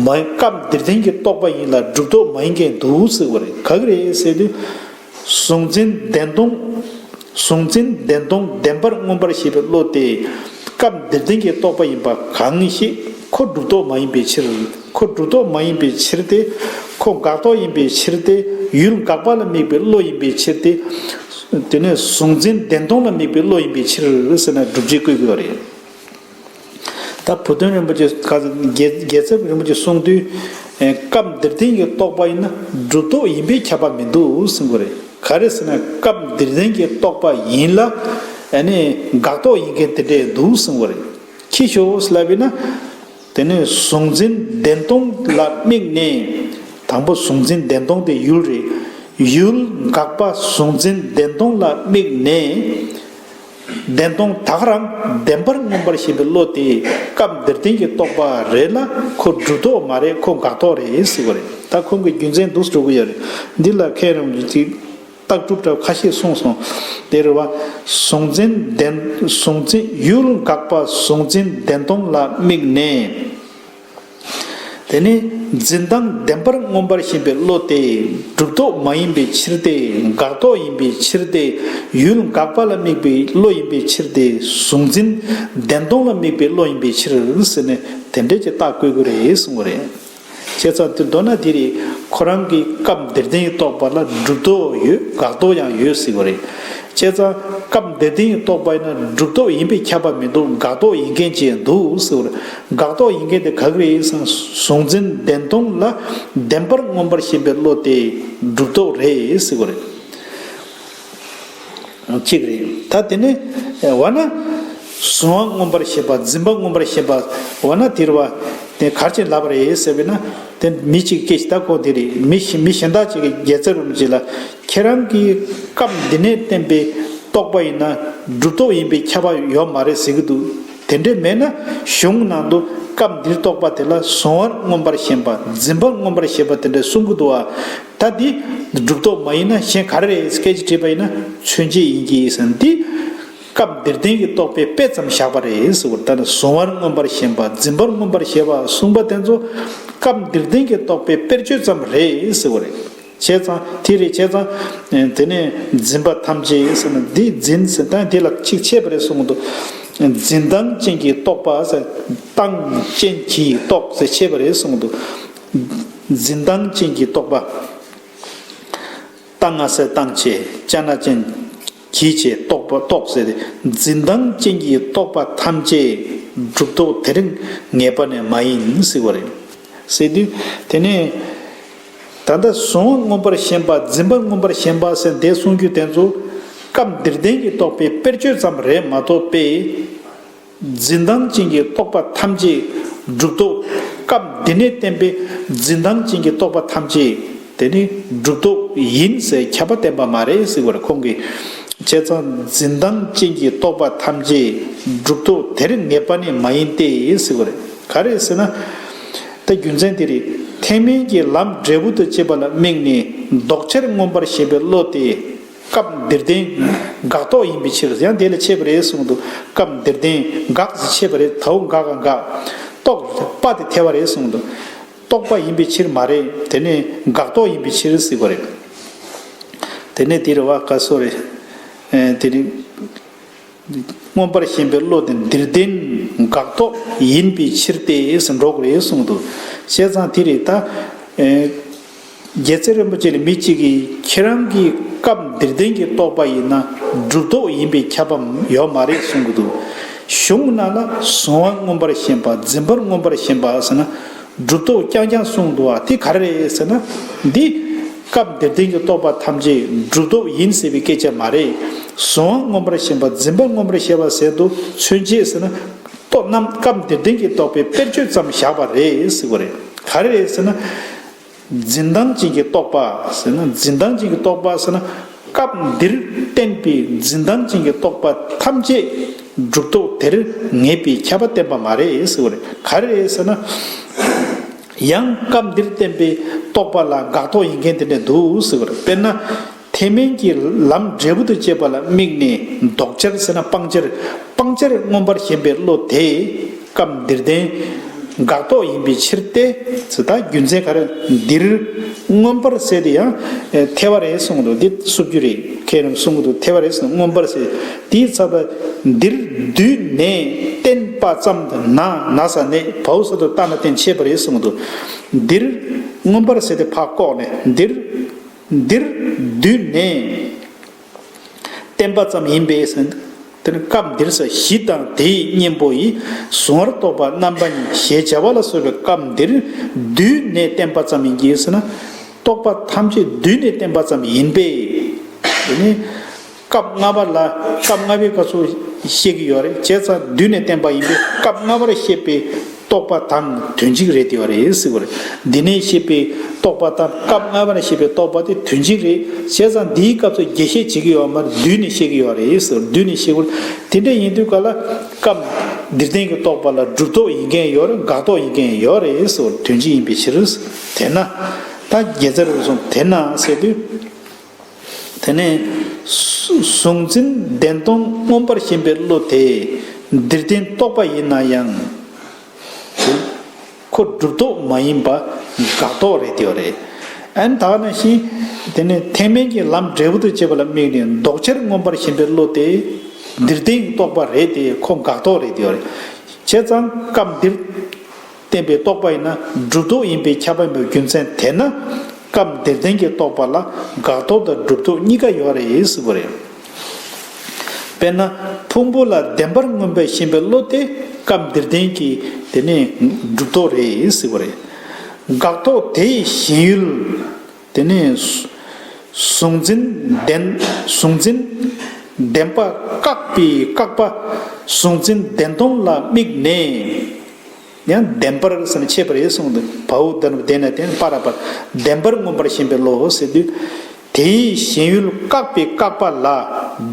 མ། སྐབས་འདིར་ལྡན་གྱི་རྟོག་པ་ཡིན་ལ་སྒྲུབ་རྟོག་མ་ཡིན་མཁན་འདུག་ཟེར་བ་རེད། ག་གི་རེད་ཟེར་དུས། གཟུང་འཛིན་བདེན་སྟོང་། གཟུང་འཛིན་བདེན་སྟོང་བདེན་པར་མངོན་པར་ཞེན་པའི་བློ་དེ་སྐབས་འདིར་ལྡན་གྱི་རྟོག་པ་ཡིན་པ་གང་ཞིག་ཁོ་སྒྲུབ་རྟོག་མ་ཡིན་པའི་ཕྱིར། ཁོ་སྒྲུབ་རྟོག་མ་ཡིན་པའི་ཕྱིར་ཏེ། ཁོ་དགག་རྟོག་ཡིན་པའི་ཕྱིར་ཏེ། ཡུལ་དགག་པ་ལ་དམིགས་པའི་བློ་ཡིན་པའི་ཕྱིར་ཏེ། དེ་ནས་གཟུང་འཛིན་བདེན་སྟོང་ལ་དམིགས་པའི་བློ་ཡིན་པའི་ཕྱིར་ཟེར་ན་སྒྲུབ་བྱེད་བཀོད་དགོས་པ་རེད། ད་བུ་སྟོན་རིན་པོ་ཆེ་ག་རྒྱལ་རྒྱལ་ཚབ་རིན་པོ་ཆེ་གསུང་དུས། ཨེ་སྐབས་འདིར་ལྡན་གྱི་རྟོག་པ་ཡིན་ན་སྒྲུབ་རྟོག་ཡིན་པས་ཁྱབ་པ་མི་འདུག་གསུང་གི་རེད། ག་རེ་ཟེར་ན་སྐབས་འདིར་ལྡན་གྱི་རྟོག་པ་ཡིན་ལ་ཨ་ནི་དགག་རྟོག་ཡིན་མཁན་དེ་འདྲས་འདུག་གསུང་གི་རེད། ཅི་ཕྱིར་ལབ་ན། དེ་ནས་གཟུང་འཛིན་བདེན་སྟོང་ལ་དམིགས་ནས། དང་པོ་གཟུང་འཛིན་བདེན་སྟོང་དེ་ཡུལ་རེད། ཡུལ་དགག་པ་གཟུང་འཛིན་བདེན་སྟོང་ལ་དམིགས་ནས། བདེན་སྟོང་ད་ག་རང་བདེན་པར་མངོན་པར་ཞེན་པའི་བློ་དེ་སྐབས་འདིར་ལྡན་གྱི་རྟོག་པ་རེད་ལ་ཁོ་སྒྲུབ་རྟོག་མ་རེད། ཁོ་དགག་རྟོག་རེད་ཟེར་བ་རེད། ད་ཁོང་གི་རྒྱུ་མཚན་འདུག་སེ་འགྲོ་གི་ཡོད་རེད། འདི་ལ་མཁན་རིན་པོ་ཆེས་རྟགས་གྲུབ་འདྲ་ཁ་ཤས་གསུངས་སོང་། དེ་རེད་བ། གཟུང་འཛིན་བདེན། གཟུང་འཛིན་ཡུལ་དགག་པ་གཟུང་འཛིན་བདེན་སྟོང་ལ་དམིགས་ནས། དེ་ནས་འཛིན་སྟངས་བདེན་པར་མངོན་པར་ཞེན་པའི་བློ་དེ་སྒྲུབ་རྟོག་མ་ཡིན་པའི་ཕྱིར་ཏེ། དགག་རྟོག་ཡིན་པའི་ཕྱིར་ཏེ། ཡུལ་དགག་པ་ལ་དམིགས་པའི་བློ་ཡིན་པའི་ཕྱིར་ཏེ། གཟུང་འཛིན་བདེན་སྟོང་ལ་དམིགས་པའི་བློ་ཡིན་པའི་ཕྱིར་ཟེར་ནས་དེ་འདྲས་ཀྱི་རྟགས་བཀོད་ཀྱི་རེད་གསུངས་པ་རེད། བྱས་ཙང་དེ་མདོར་ན་དེ་རེད། ཁོ་རང་གི་སྐབས་འདིར་ལྡན་གྱི་རྟོག་པ་ལ་སྒྲུབ་རྟོག་ཡོད། དགག་རྟོག་ཡང་ཡོད་ཟེར་བ་རེད། བྱས་ཙང་སྐབས་འདིར་ལྡན་གྱི་རྟོག་པ་ཡིན་ན་སྒྲུབ་རྟོག་ཡིན་པས་ཁྱབ་པ་མི་འདུག་དགག་རྟོག་ཡིན་མཁན་ཅིག་འདུག་ཟེར་བ་རེད། དགག་རྟོག་ཡིན་མཁན་དེ་ག་གི་རེད་ཟེར་ན། གཟུང་འཛིན་བདེན་སྟོང་ལ་བདེན་པར་མངོན་པར་ཞེན་པའི་བློ་དེ་སྒྲུབ་རྟོག་རེད་ཟེར་བ་རེད། གཅིག་རེད། ད་དེ་ནས་འོ་ན་གཟུང་བ་མངོན་པར་ཞེན་པ། འཛིན་པ་མངོན་པར་ཞེན་པ། འོ་ན་དེ་རེད་བ། དེ་ག་རེ་བྱས་ལབ་པ་རེད་ཟེར་བས་ན། དེ་མི་གཅིག་སྐད་ཆ་ད་གོ་དེ་རེད། མི་གཞན་མི་གཞན་དག་ཅིག་གིས་རྒྱལ་ཚབ་རིན་པོ་ཆེ་ལ། ཁྱེད་རང་གིས་སྐབས་འདི་ནས་བསྟན་པའི་རྟོག་པ་ཡིན་ན་སྒྲུབ་རྟོག་ཡིན་པས་ཁྱབ་པ་ཡོད་མ་རེད་ཟེར་གྱི་འདུག་དེ་འདྲས་མེད་ན་གཞུང་ནང་དུ་སྐབས་འདིར་རྟོག་པ་དེ་ལ་གཟུང་བར་མངོན་པར་ཞེན་པ། འཛིན་པར་མངོན་པར་ཞེན་པ་དེ་འདྲས་གསུང་གི་འདུག་བ། ད་འདི་སྒྲུབ་རྟོག་མ་ཡིན་ན་གཞན་ག་རེ་རེད་སྐད་ཆ་དྲིས་པ་ཡིན་ན་མཚོན་བྱེད་ཡིན་གྱི་ཟེར། འདི་སྐབས་འདིར་ལྡན་གྱི་རྟོག་པའི་དཔེ་ཙམ་བཞག་པ་རེད་ཟེར་བ། ད་ནི་གཟུང་བར་མངོན་པར་ཞེན་པ། འཛིན་པར་མངོན་པར་ཞེན་པ་གསུངས་པ་དེ་ཚོ་སྐབས་འདིར་ལྡན་གྱི་རྟོག་པའི་དཔེར་བརྗོད་ཙམ་རེད་ཟེར་བ་རེད། བྱས་ཙང་དེ་རེད། བྱས་ཙང་དེ་ནས་འཛིན་པ་ཐམས་ཅད་ཟེར་ན་འདི་འཛིན་ཟེར་ད་དེ་ལ་ཅིག་ཕྱེ་བ་རེད་གསུངས་འདུག་འཛིན་སྟངས་ཅན་གྱི་རྟོག་པ་ཟེར། སྟངས་ཅན་གྱི་རྟོག་ཟེར་ཕྱེ་བ་རེད་གསུངས་འདུག་འཛིན་སྟངས་ཅན་གྱི་རྟོག་པ། ལྟ་ང་ཟེར་སྟངས་བྱས། ཅ་ན་ཅན་གྱིས་བྱས་རྟོག་པ་རྟོག་ཟེར་ཏེ། འཛིན་སྟངས་ཅན་གྱི་རྟོག་པ་ཐམས་ཅད་སྒྲུབ་རྟོག་དེ་རིང་ངེས་པ་ནི་མ་ཡིན་ཟེར་བ་རེད། ཟེར་དུས་དེ་ནས་ད་ལྟ་གཟུང་བ་མངོན་པར་ཞེན་པ། འཛིན་པ་མངོན་པར་ཞེན་པ་ཟེར་འདས་གསུང་རྒྱུ་དེ་ཚོ་སྐབས་འདིར་ལྡན་གྱི་རྟོག་པའི་དཔེར་བརྗོད་ཙམ་རེད་མ་གཏོགས་པའི། འཛིན་སྟངས་ཅན་གྱི་རྟོག་པ་ཐམས་ཅད་སྒྲུབ་རྟོག་སྐབས་འདི་ནས་བསྟན་པའི་འཛིན་སྟངས་ཅན་གྱི་རྟོག་པ་ཐམས་ཅད་དེ་ནི་སྒྲུབ་རྟོག་ཡིན་ཟེར་ཁྱབ་པ་བསྟན་པ་མ་རེད་ཟེར་བ་རེད་ཁོང་གིས། བྱས་ཙང་འཛིན་སྟངས་ཅན་གྱི་རྟོག་པ་ཐམས་ཅད་སྒྲུབ་རྟོག་དེར་ངེས་པ་ནི་མ་ཡིན་ཏེ་ཟེར་བ་རེད། ག་རེ་ཟེར་ན། ད་རྒྱུ་མཚན་དེ་རེད། ཐེག་དམན་གྱི་ལམ་འབྲས་བུ་དང་བཅས་པ་ལ་དམིགས་ནས་ལྡོག་ཕྱིར་མངོན་པར་ཞེན་པའི་བློ་དེ། སྐབས་འདིར་བསྟན་འགག་རྟོག་ཡིན་པའི་ཕྱིར། ཡང་དེ་ལ་འཆད་པ་རེད་གསུངས་འདུག་སྐབས་འདིར་བསྟན་འགག་ཟེར་འཆད་པ་རེད། དའོ་འགག་ག་འགག་རྟོག་པ་དེ་ཐེ་བ་རེད་གསུངས་འདུག་རྟོག་པ་ཡིན་པའི་ཕྱིར་མ་རེད། དེ་ནི་འགག་རྟོག་ཡིན་པའི་ཕྱིར་ཟེར་བ་རེད། དེ་ནས་དེ་རེད་བ། ག་སོ་རེད། ཨེ་དེ་ནི་མངོན་པར་ཞེན་པའི་བློ་དེ་འདིར་བསྟན་འགག་རྟོག་ཡིན་པའི་ཕྱིར་ཏེ་ཟེར་འགྲོ་གི་རེད་གསུངས་འདུག་བྱས་ཙང་དེ་རེད་ད། ཨེ་རྒྱལ་སྲས་རིན་པོ་ཆེ་ལ་མི་གཅིག་གིས་ཁྱེད་རང་གི་སྐབས་འདིར་བསྟན་གྱི་རྟོག་པ་ཡིན་ན་སྒྲུབ་རྟོག་ཡིན་པའི་ཁྱབ་པ་ཡོད་མ་རེད་གསུང་གི་འདུག་གཞུང་ནང་ལ་གཟུང་བ་མངོན་པར་ཞེན་པ་འཛིན་པར་མངོན་པར་ཞེན་པ་ཟེར་ན། སྒྲུབ་རྟོག་རྐྱང་རྐྱང་གསུངས་འདུག་བ། དེ་ག་རེ་རེད་ཟེར་ན། འདི་སྐབས་འདིར་བསྟན་གྱི་རྟོག་པ་ཐམས་ཅད་སྒྲུབ་རྟོག་ཡིན་ཟེར་བའི་སྐད་ཆ་མ་རེད། གཟུང་བ་མངོན་པར་ཞེན་པ་འཛིན་པ་མངོན་པར་ཞེན་པ་ཟེར་དུས་མཚོན་བྱེད་ཟེར་ན། རྟོག་རྣམ་སྐབས་འདིར་བསྟན་གྱི་རྟོག་པའི་དཔེར་བརྗོད་ཙམ་བཞག་པ་རེད་ཟེར་བ་རེད། ག་རེ་རེད་ཟེར་ན། འཛིན་སྟངས་ཅན་གྱི་རྟོག་པ་ཟེར་ན། འཛིན་སྟངས་ཅན་གྱི་རྟོག་པ་ཟེར་ན། སྐབས་འདིར་བསྟན་པའི་འཛིན་སྟངས་ཅན་གྱི་རྟོག་པ་ཐམས་ཅད་སྒྲུབ་རྟོག་དེར་ངེས་པའི་ཁྱབ་པ་བསྟན་པ་མ་རེད་ཟེར་བ་རེད། ག་རེ་རེད་ཟེར་ན། ཡང་སྐབས་འདིར་བསྟན་པའི་རྟོག་པ་ལ་འགག་རྟོག་ཡིན་མཁན་དེ་འདྲ་འདུག་ཟེར་བ་རེད། དཔེར་ན། ཐེག་དམན་གྱི་ལམ་འབྲས་བུ་དང་བཅས་པ་ལ་དམིགས་ནས་ལྡོག་ཕྱིར་ཟེར་ན་སྤང་ཕྱིར། སྤང་ཕྱིར་མངོན་པར་ཞེན་པའི་བློ་དེ། སྐབས་འདིར་བསྟན་འགག་རྟོག་ཡིན་པའི་ཕྱིར་ཏེ། ཟེར་ད་རྒྱུ་མཚན་ག་རེ། འདིར་མངོན་པར་ཟེར་དེ་ཡང་ཐེ་བ་རེད་གསུངས་འདུག་འདི་སུབ་རྒྱུ་རེད། ཁྱེད་རང་གསུང་གི་འདུག་ཐེ་བ་རེད་གསུངས། མངོན་པར་ཟེར་དེའི་ཚབ་ལ་འདིར་བསྡུས་ནས་བསྟན་པ་ཙམ་དུ་ན་ན་ས་ནས་བའོ་ས་དུ་ལྟ་ན་བསྟན་བྱས་པ་རེད་གསུངས་འདུག་འདིར་མངོན་པར་ཟེར་དེ་ཕར་བཀོག་ནས་འདིར། འདིར་བསྡུས་ནས་བསྟན་པ་ཙམ་ཡིན་པས་ཟེར། དེ་ནི་སྐབས་འདིར་ས་གཞི་དང་དེའི་གཉེན་པོ་ཡི་གཟུང་བར་རྟོག་པ་རྣམ་པ་གཉིས་ཞེས་བྱ་བ་ལ་སོགས་པའི་སྐབས་འདིར་བསྡུས་ནས་བསྟན་པ་ཙམ་ཡིན་གྱི་ཟེར་ན། རྟོག་པ་ཐམས་ཅད་བསྡུས་ནས་བསྟན་པ་ཙམ་ཡིན་པས། དེ་ནི་སྐབས་ལྔ་པ་ལ། སྐབས་ལྔ་པའི་སྐབས་སུ་བཤད་ཀྱི་ཡོད་རེད། བྱས་ཙང་བསྡུས་ནས་བསྟན་པ་ཡིན་པས་སྐབས་ལྔ་པར་བཤད་པའི་རྟོག་པ་དང་དོན་གཅིག་རེད་དེ་བ་རེད་ཟེར་བ་རེད། འདི་ནས་བཤད་པའི་རྟོག་པ་དང་སྐབས་ལྔ་པ་ནས་བཤད་པའི་རྟོག་པ་དེ་དོན་གཅིག་རེད། བྱས་ཙང་འདིའི་སྐབས་སུ་རྒྱས་བཤད་བྱེད་ཀྱི་ཡོད་མ་རེད། བསྡུས་ནས་བཤད་ཀྱི་ཡོད་རེད་ཟེར། བསྡུས་ནས་བཤད་དགོས། དེ་འདྲ་ཡིན་དུས་ག་ལ་སྐབས་འདིར་བསྟན་གྱི་རྟོག་པ་ལ་སྒྲུབ་རྟོག་ཡིན་མཁན་ཡོད་རེད། འགག་རྟོག་ཡིན་མཁན་ཡོད་རེད་ཟེར། དོན་གཅིག་ཡིན་པའི་ཕྱིར། དེས་ན་ད་དགེ་རྩ་རུ་སོང་དེས་ན་ཟེར་དུས། དེ་ནས་གཟུ་གཟུང་འཛིན་བདེན་སྟོང་མངོན་པར་ཞེན་པའི་བློ་དེ་འདིར་བསྟན་རྟོག་པ་ཡིན་ན་ཡང་། ཁོ་སྒྲུབ་རྟོག་མ་ཡིན་པ་འགག་རྟོག་རེད་དེ་རེད། ཨན་ད་ནང་བཞིན་དེ་ནས་ཐེག་དམན་གྱི་ལམ་འབྲས་བུ་དང་བཅས་པ་ལ་དམིགས་ནས་ལྡོག་ཕྱིར་མངོན་པར་ཞེན་པའི་བློ་དེ་འདིར་བསྟན་རྟོག་པ་རེད་དེ་ཁོ་འགག་རྟོག་རེད་དེ་རེད། བྱས་ཙང་སྐབས་འདིར་བསྟན་པའི་རྟོག་པ་ཡིན་ན་སྒྲུབ་རྟོག་ཡིན་པའི་ཁྱབ་པ་ཡིན་པའི་རྒྱུ་མཚན་དེས་ན། སྐབས་འདིར་བསྟན་གྱི་རྟོག་པ་ལ་འགག་རྟོག་དང་སྒྲུབ་རྟོག་གཉིས་ཀ་ཡོད་རེད་ཟེར་བ་རེད། དཔེར་ན་ཕུང་པོ་ལ་བདེན་པར་མངོན་པར་ཞེན་པའི་བློ་དེ་སྐབས་འདིར་བསྟན་གྱི་དེ་ནི་སྒྲུབ་རྟོག་རེད་ཟེར་བ་རེད། འགག་རྟོག་དེ་ཡི་ཞེན་ཡུལ། དེ་ནས་གཟུ་གཟུང་འཛིན་བདེན། གཟུང་འཛིན་བདེན་པ་བཀག་པའི་བཀག་པ་གཟུང་འཛིན་བདེན་སྟོང་ལ་དམིགས་ནས། ཡང་བདེན་པར་ཟེར་ན་ཆད་པ་རེད་གསུངས་འདུག་བའོ་ད་ནི་བདེན་ན་བདེན་པ་ར་པར་བདེན་པར་མངོན་པར་ཞེན་པའི་བློ་ཟེར་དུས། དེའི་ཞེན་ཡུལ་བཀག་པའི་བཀག་པ་ལ་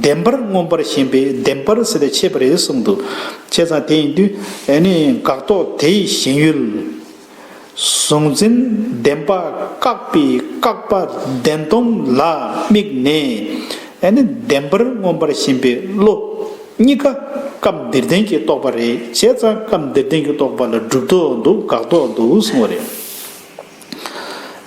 བདེན་པར་མངོན་པར་ཞེན་པའི་བདེན་པར་ཟེར་ཏེ་ཆད་པ་རེད་གསུངས་འདུག་བྱས་ཙང་དེ་ཡིན་དུས་ཨེ་ནི་འགག་རྟོག་དེའི་ཞེན་ཡུལ། གཟུང་འཛིན་བདེན་པ་བཀག་པའི་བཀག་པ་བདེན་སྟོང་ལ་དམིགས་ནས་ཨ་ནི་བདེན་པར་མངོན་པར་ཞེན་པའི་བློ་གཉིས་ཀ་སྐབས་འདིར་བསྟན་གྱི་རྟོག་པ་རེད། བྱས་ཙང་སྐབས་འདིར་བསྟན་གྱི་རྟོག་པ་ལ་སྒྲུབ་རྟོག་འདུག་འགག་རྟོག་འདུག་གསུངས་པ་རེད།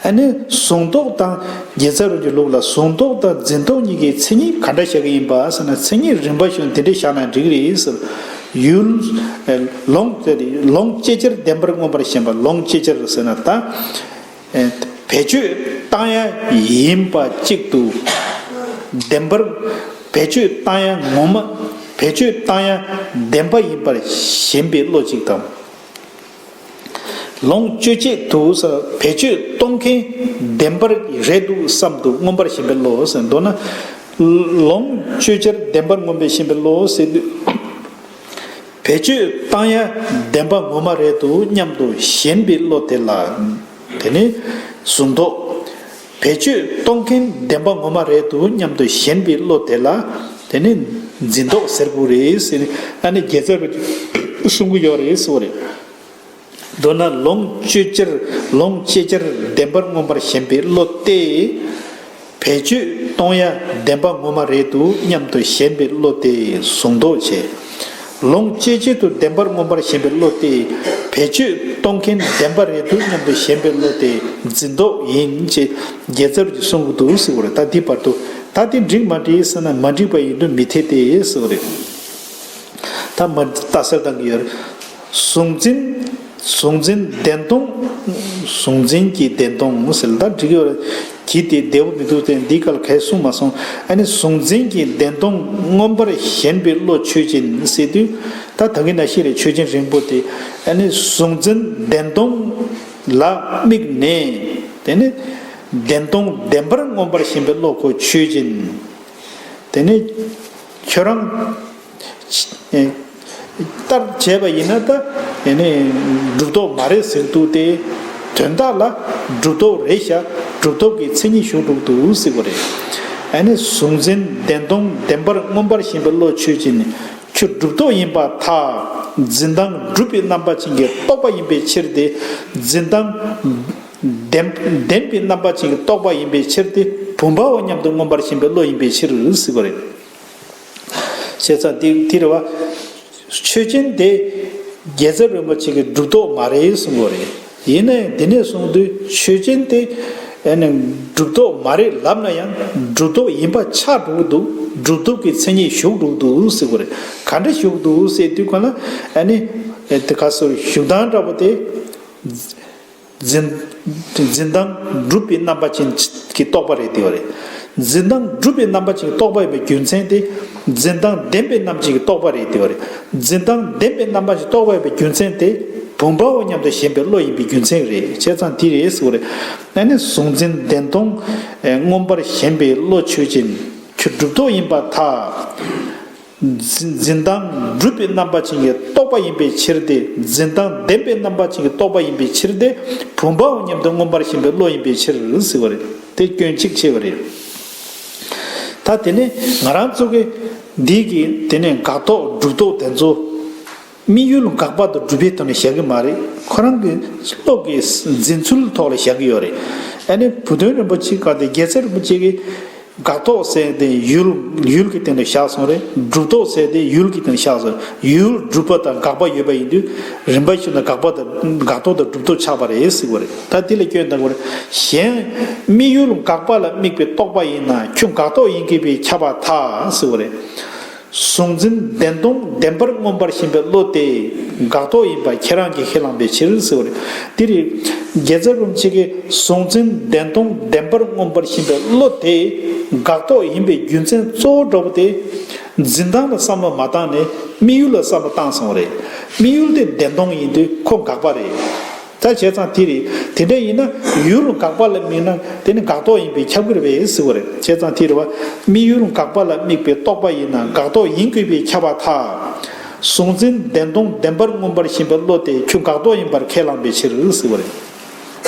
ཨ་ནི་གཟུང་རྟོག་དང་དགེ་རྩ་རུ་གྱི་ལུགས་ལ་གཟུང་རྟོག་དང་འཛིན་རྟོག་གཉིས་ཀའི་མཚན་ཉིད་ག་འདྲ་བཞག་གི་ཡིན་པ་ཟེར་ན། མཚན་ཉིད་རིམ་པ་བཞིན་དེ་འདྲ་བཞག་ན་འགྲིག་རེད་ཟེར། ཡུལ། ལོངས། ལོངས་སྤྱོད་ཕྱིར་བདེན་པར་མངོན་པར་ཞེན་པ། ལོངས་སྤྱོད་ཕྱིར་ཟེར་ན་ད། བེད་སྤྱོད་བཏང་ཡ་ཡིན་པ་གཅིག་ཏུ། བདེན་པར། བེད་སྤྱོད་བཏང་ཡ་ངོ་མ། བེད་སྤྱོད་བཏང་ཡ་བདེན་པ་ཡིན་པར་ཞེན་པའི་བློ་གཅིག་དང་། ལོངས་སྤྱོད་ཆེད་དུ་ས་བེད་སྤྱོད་གཏོང་མཁན་བདེན་པར་རེད་འདུག་བསམ་དུ་མངོན་པར་ཞེན་པའི་བློ་ཟེར་མདོར་ན། ལོངས་སྤྱོད་ཕྱིར་བདེན་པར་མངོན་པར་ཞེན་པའི་བློ་ཟེར་དུས། བེད་སྤྱོད་བཏང་ཡ་བདེན་པ་ངོ་མ་རེད་འདུག་སྙམ་དུ་ཞེན་པའི་བློ་དེ་ལ། དེ་ནི་གཟུང་རྟོག་བེད་སྤྱོད་གཏོང་མཁན་བདེན་པ་ངོ་མ་རེད་འདུག་སྙམ་དུ་ཞེན་པའི་བློ་དེ་ལ། དེ་ནི་འཛིན་རྟོག་ཟེར་དགོས་རེད་ཟེར་ནས་ཨ་ནི་དགེ་རྩ་རུ་གསུང་གི་ཡོད་རེད་ཟེར་བ་རེད། མདོར་ན་ལོངས་སྤྱོད་ཕྱིར་ལོངས་སྤྱད་ཕྱིར་བདེན་པར་མངོན་པར་ཞེན་པའི་བློ་སྟེ། བེད་སྤྱོད་གཏོང་ཡ་བདེན་པ་ངོ་མ་རེད་འདུག་སྙམ་དུ་ཞེན་པའི་བློ་དེ་གཟུང་ཟློག་བྱེད། ལོངས་སྤྱོད་ཆེད་དུ་བདེན་པར་མངོན་པར་ཞེན་པའི་བློ་དེ་བེད་སྤྱོད་གཏོང་མཁན་བདེན་པ་རེད་འདུག་སྙམ་དུ་ཞེན་པའི་བློ་དེ་འཛིན་ཟློག་ཡིན་ཅེས་དགེ་རྩ་རུ་གྱིས་གསུང་གི་འདུག་ཟེར་བ་རེད། ད་འདི་བར་དུ་ད་འདི་འགྲིག་མ་འགྲིག་ཟེར་ན་མ་འགྲིག་པ་ཡིན་དུ་མི་འཐད་དེ་ཟེར་བ་རེད། ད་མ་ལྟ་གསལ་བཏང་གི་ཡོད་རེད། གཟུང་འཛིན། གཟུང་འཛིན་བདེན་སྟོང་། གཟུང་འཛིན་གྱི་བདེན་སྟོང་ཟེར་ལ་ད་འགྲིག་གི་ཡོད་རེད། གྱི་དེ་བདེ་བོ་མི་འདུག་སྟེ་འདི་སྐད་གས་གསུངས་མ་སོང་། ཨ་ནི་གཟུང་འཛིན་གྱི་བདེན་སྟོང་མངོན་པར་ཞེན་པའི་བློ་ཆོས་ཅན་ཟེར་དུས། ད་ད་གིན་ན་ཤེས་རེད། ཆོས་ཅན་རིང་པོ་དེ། ཨ་ནི་གཟུང་འཛིན་བདེན་སྟོང་ལ་དམིགས་ནས། དེ་ནི་བདེན་སྟོང་བདེན་པར་མངོན་པར་ཞེན་པའི་བློ་ཁོ་ཆོས་ཅན། དེ་ནི་ཁྱོད་རང་ལྟར་བྱས་པ་ཡིན་ན་ད་ཨེ་ནི་གྲུབ་ཐོབ་མ་རེད་ཟེར་འདུག་སྟེ། དོན་དག་ལ་གྲུབ་ཐོབ་རེད་ཤག་གྲུབ་ཐོབ་ཀྱི་མཚན་ཉིད་ཞུགས་འགྲོ་གི་འདུག་ཟེར་བ་རེད། ཨེ་ནི་གཟུང་འཛིན་བདེན་སྟོང་བདེན་པར་མངོན་པར་ཞེན་པའི་བློ་ཆོས་ཅན་ནི་ཁྱོད་གྲུབ་ཐོབ་ཡིན་པར་ཐལ། འཛིན་སྟངས་གྲུབ་པའི་རྣམ་པ་ཅན་གྱི་རྟོག་པ་ཡིན་པའི་ཕྱིར་ཏེ། འཛིན་སྟངས་བདེན་བདེན་པའི་རྣམ་པ་ཅན་གྱི་རྟོག་པ་ཡིན་པའི་ཕྱིར་ཏེ། བུམ་པའོ་སྙམ་དུ་མངོན་པར་ཞེན་པའི་བློ་ཡིན་པའི་ཕྱིར་ཟེར་བ་རེད། བྱས་ཙང་དེ་དེ་རེད་བ། ཆོས་ཅན་དེ་རྒྱལ་ཚབ་རིན་པོ་ཆེ་གི་གྲུབ་ཐོབ་མ་རེད་གསུང་གི་རེད། ཡིན་ནའི་འདི་ནས་གསུངས་དུས་ཆོས་ཅན་དེ་ཨ་ནི་གྲུབ་ཐོབ་མ་རེད་ལབ་ན་ཡང་གྲུབ་ཐོབ་ཡིན་པ་ཆགས་འགྲོ་གི་འདུག་གྲུབ་ཐོབ་ཀྱི་མཚན་ཉིད་ཞུགས་འགྲོ་གི་འདུག་ཟེར་གི་རེད། ག་འདྲ་ཞུགས་འདུག་ཟེར་དུས་ག་ལ་ཨ་ནི་དེ་ག་སོ་ཞུགས་སྟངས་འདྲ་པོ་དེ། འཛིན་འཛིན་སྟངས་གྲུབ་པའི་རྣམ་པ་ཅན་གྱི་རྟོག་པ་རེད་དེ་བ་རེད། འཛིན་སྟངས་གྲུབ་པའི་རྣམ་པ་ཅན་གྱི་རྟོག་པ་ཡིན་པའི་རྒྱུ་མཚན་དེ། འཛིན་སྟངས་བདེན་པའི་རྣམ་ཅན་གྱི་རྟོག་པ་རེད་དེ་བ་རེད། འཛིན་སྟངས་བདེན་པའི་རྣམ་པ་ཅན་རྟོག་པ་ཡིན་པའི་རྒྱུ་མཚན་དེ། བུམ་པའོ་སྙམ་དུ་ཞེན་པའི་བློ་ཡིན་པའི་རྒྱུ་མཚན་རེད། བྱས་ཙང་དེ་རེད་ཟེར་བ་རེད། ཨ་ནི་གཟུང་འཛིན་བདེན་སྟོང་མངོན་པར་ཞེན་པའི་བློ་ཆོས་ཅན། ཁྱོད་གྲུབ་ཐོབ་ཡིན་པར་ཐལ། འཛིན་འཛིན་སྟངས་གྲུབ་པའི་རྣམ་པ་ཅན་གྱི་རྟོག་པ་ཡིན་པའི་ཕྱིར་ཏེ། འཛིན་སྟངས་བདེན་པའི་རྣམ་པ་ཅན་གྱི་རྟོག་པ་ཡིན་པའི་ཕྱིར་ཏེ། བུམ་པའོ་སྙམ་དུ་མངོན་པར་ཞེན་པའི་བློ་ཡིན་པའི་ཕྱིར་ཟེར་བ་རེད། དེ་སྐྱོན་གཅིག་ཆེ་བ་རེད། ད་དེ་ནས་ང་རང་ཚོ་གི་འདི་གི་དེ་ནས་དགག་རྟོག་སྒྲུབ་རྟོག་དེ་ཚོ་དམིགས་ཡུལ་དགག་པ་དང་སྒྲུབ་པའི་ཐོག་ནས་བཞག་གི་མ་རེད། ཁོ་རང་གི་བློ་གི་འཛིན་ཚུལ་ཐོག་ལ་བཞག་གི་ཡོད་རེད། ཨ་ནི་བུ་སྟོན་རིན་པོ་ཆེ་ག་དེ་རྒྱལ་ཚབ་རིན་པོ་ཆེ་གི་དགག་རྟོག་ཟེར་དེ་ཡུལ་ཡུལ་གྱི་སྟེང་དུ་བཞག་སོང་རེད། སྒྲུབ་རྟོག་ཟེར་དེ་ཡུལ་གྱི་སྟེང་དུ་བཞག་སོང་། ཡུལ་སྒྲུབ་པ་དང་དགག་པ་ཡོད་པ་ཡིན་དུས་རིམ་པ་བཞིན་དུ་དགག་པ་དང་དགག་རྟོག་དང་སྒྲུབ་རྟོག་ཆགས་པ་རེད་ཟེར་བ་རེད། ད་དེ་ལ་སྐྱོན་བཏང་དགོས་རེད། གཞན་དམིགས་ཡུལ་དགག་པ་ལ་དམིགས་པའི་རྟོག་པ་ཡིན་ན་ཁྱོད་དགག་རྟོག་ཡིན་དགོས་པས་ཁྱབ་པར་ཐལ་ཟེར་བ་རེད། གཟུང་འཛིན་བདེན་སྟོང་བདེན་པར་མངོན་པར་ཞེན་པའི་བློ་དེ་དགག་རྟོག་ཡིན་པ་ཁྱེད་རང་གིས་ཁས་བླངས་པའི་ཕྱིར་ཟེར་བ་རེད། དེ་རེད། རྒྱལ་ཚབ་རིན་པོ་ཆེ་གིས་གཟུང་འཛིན་བདེན་སྟོང་བདེན་པར་མངོན་པར་ཞེན་པའི་བློ་དེ་དགག་རྟོག་ཡིན་པའི་རྒྱུ་མཚན་གཙོ་བོ་འདྲ་པོ་དེ། འཛིན་སྟངས་ལ་བསམ་བློ་མ་བཏང་ནས་དམིགས་ཡུལ་ལ་བསམ་བློ་བཏང་སོང་བ་རེད། དམིགས་ཡུལ་དེ་བདེན་སྟོང་ཡིན་དུས་ཁོ་དགག་པ་རེད། ད་བྱས་ཙང་དེ་རེད། དེ་འདྲ་ཡིན་ན་ཡུལ་དགག་པ་ལ་དམིགས་ན་དེ་ནི་དགག་རྟོག་ཡིན་པས་ཁྱབ་ཀྱི་རེད་པས་ཟེར་བ་རེད། བྱས་ཙང་དེ་རེད་བ། དམིགས་ཡུལ་དགག་པ་ལ་དམིགས་པའི་རྟོག་པ་ཡིན་ན་དགག་རྟོག་ཡིན་དགོས་པས་ཁྱབ་པར་ཐལ། གཟུང་འཛིན་བདེན་སྟོང་བདེན་པར་མངོན་པར་ཞེན་པའི་བློ་དེ་ཁྱོད་དགག་རྟོག་ཡིན་པར་ཁས་བླངས་པའི་ཕྱིར་ཟེར་བ་རེད།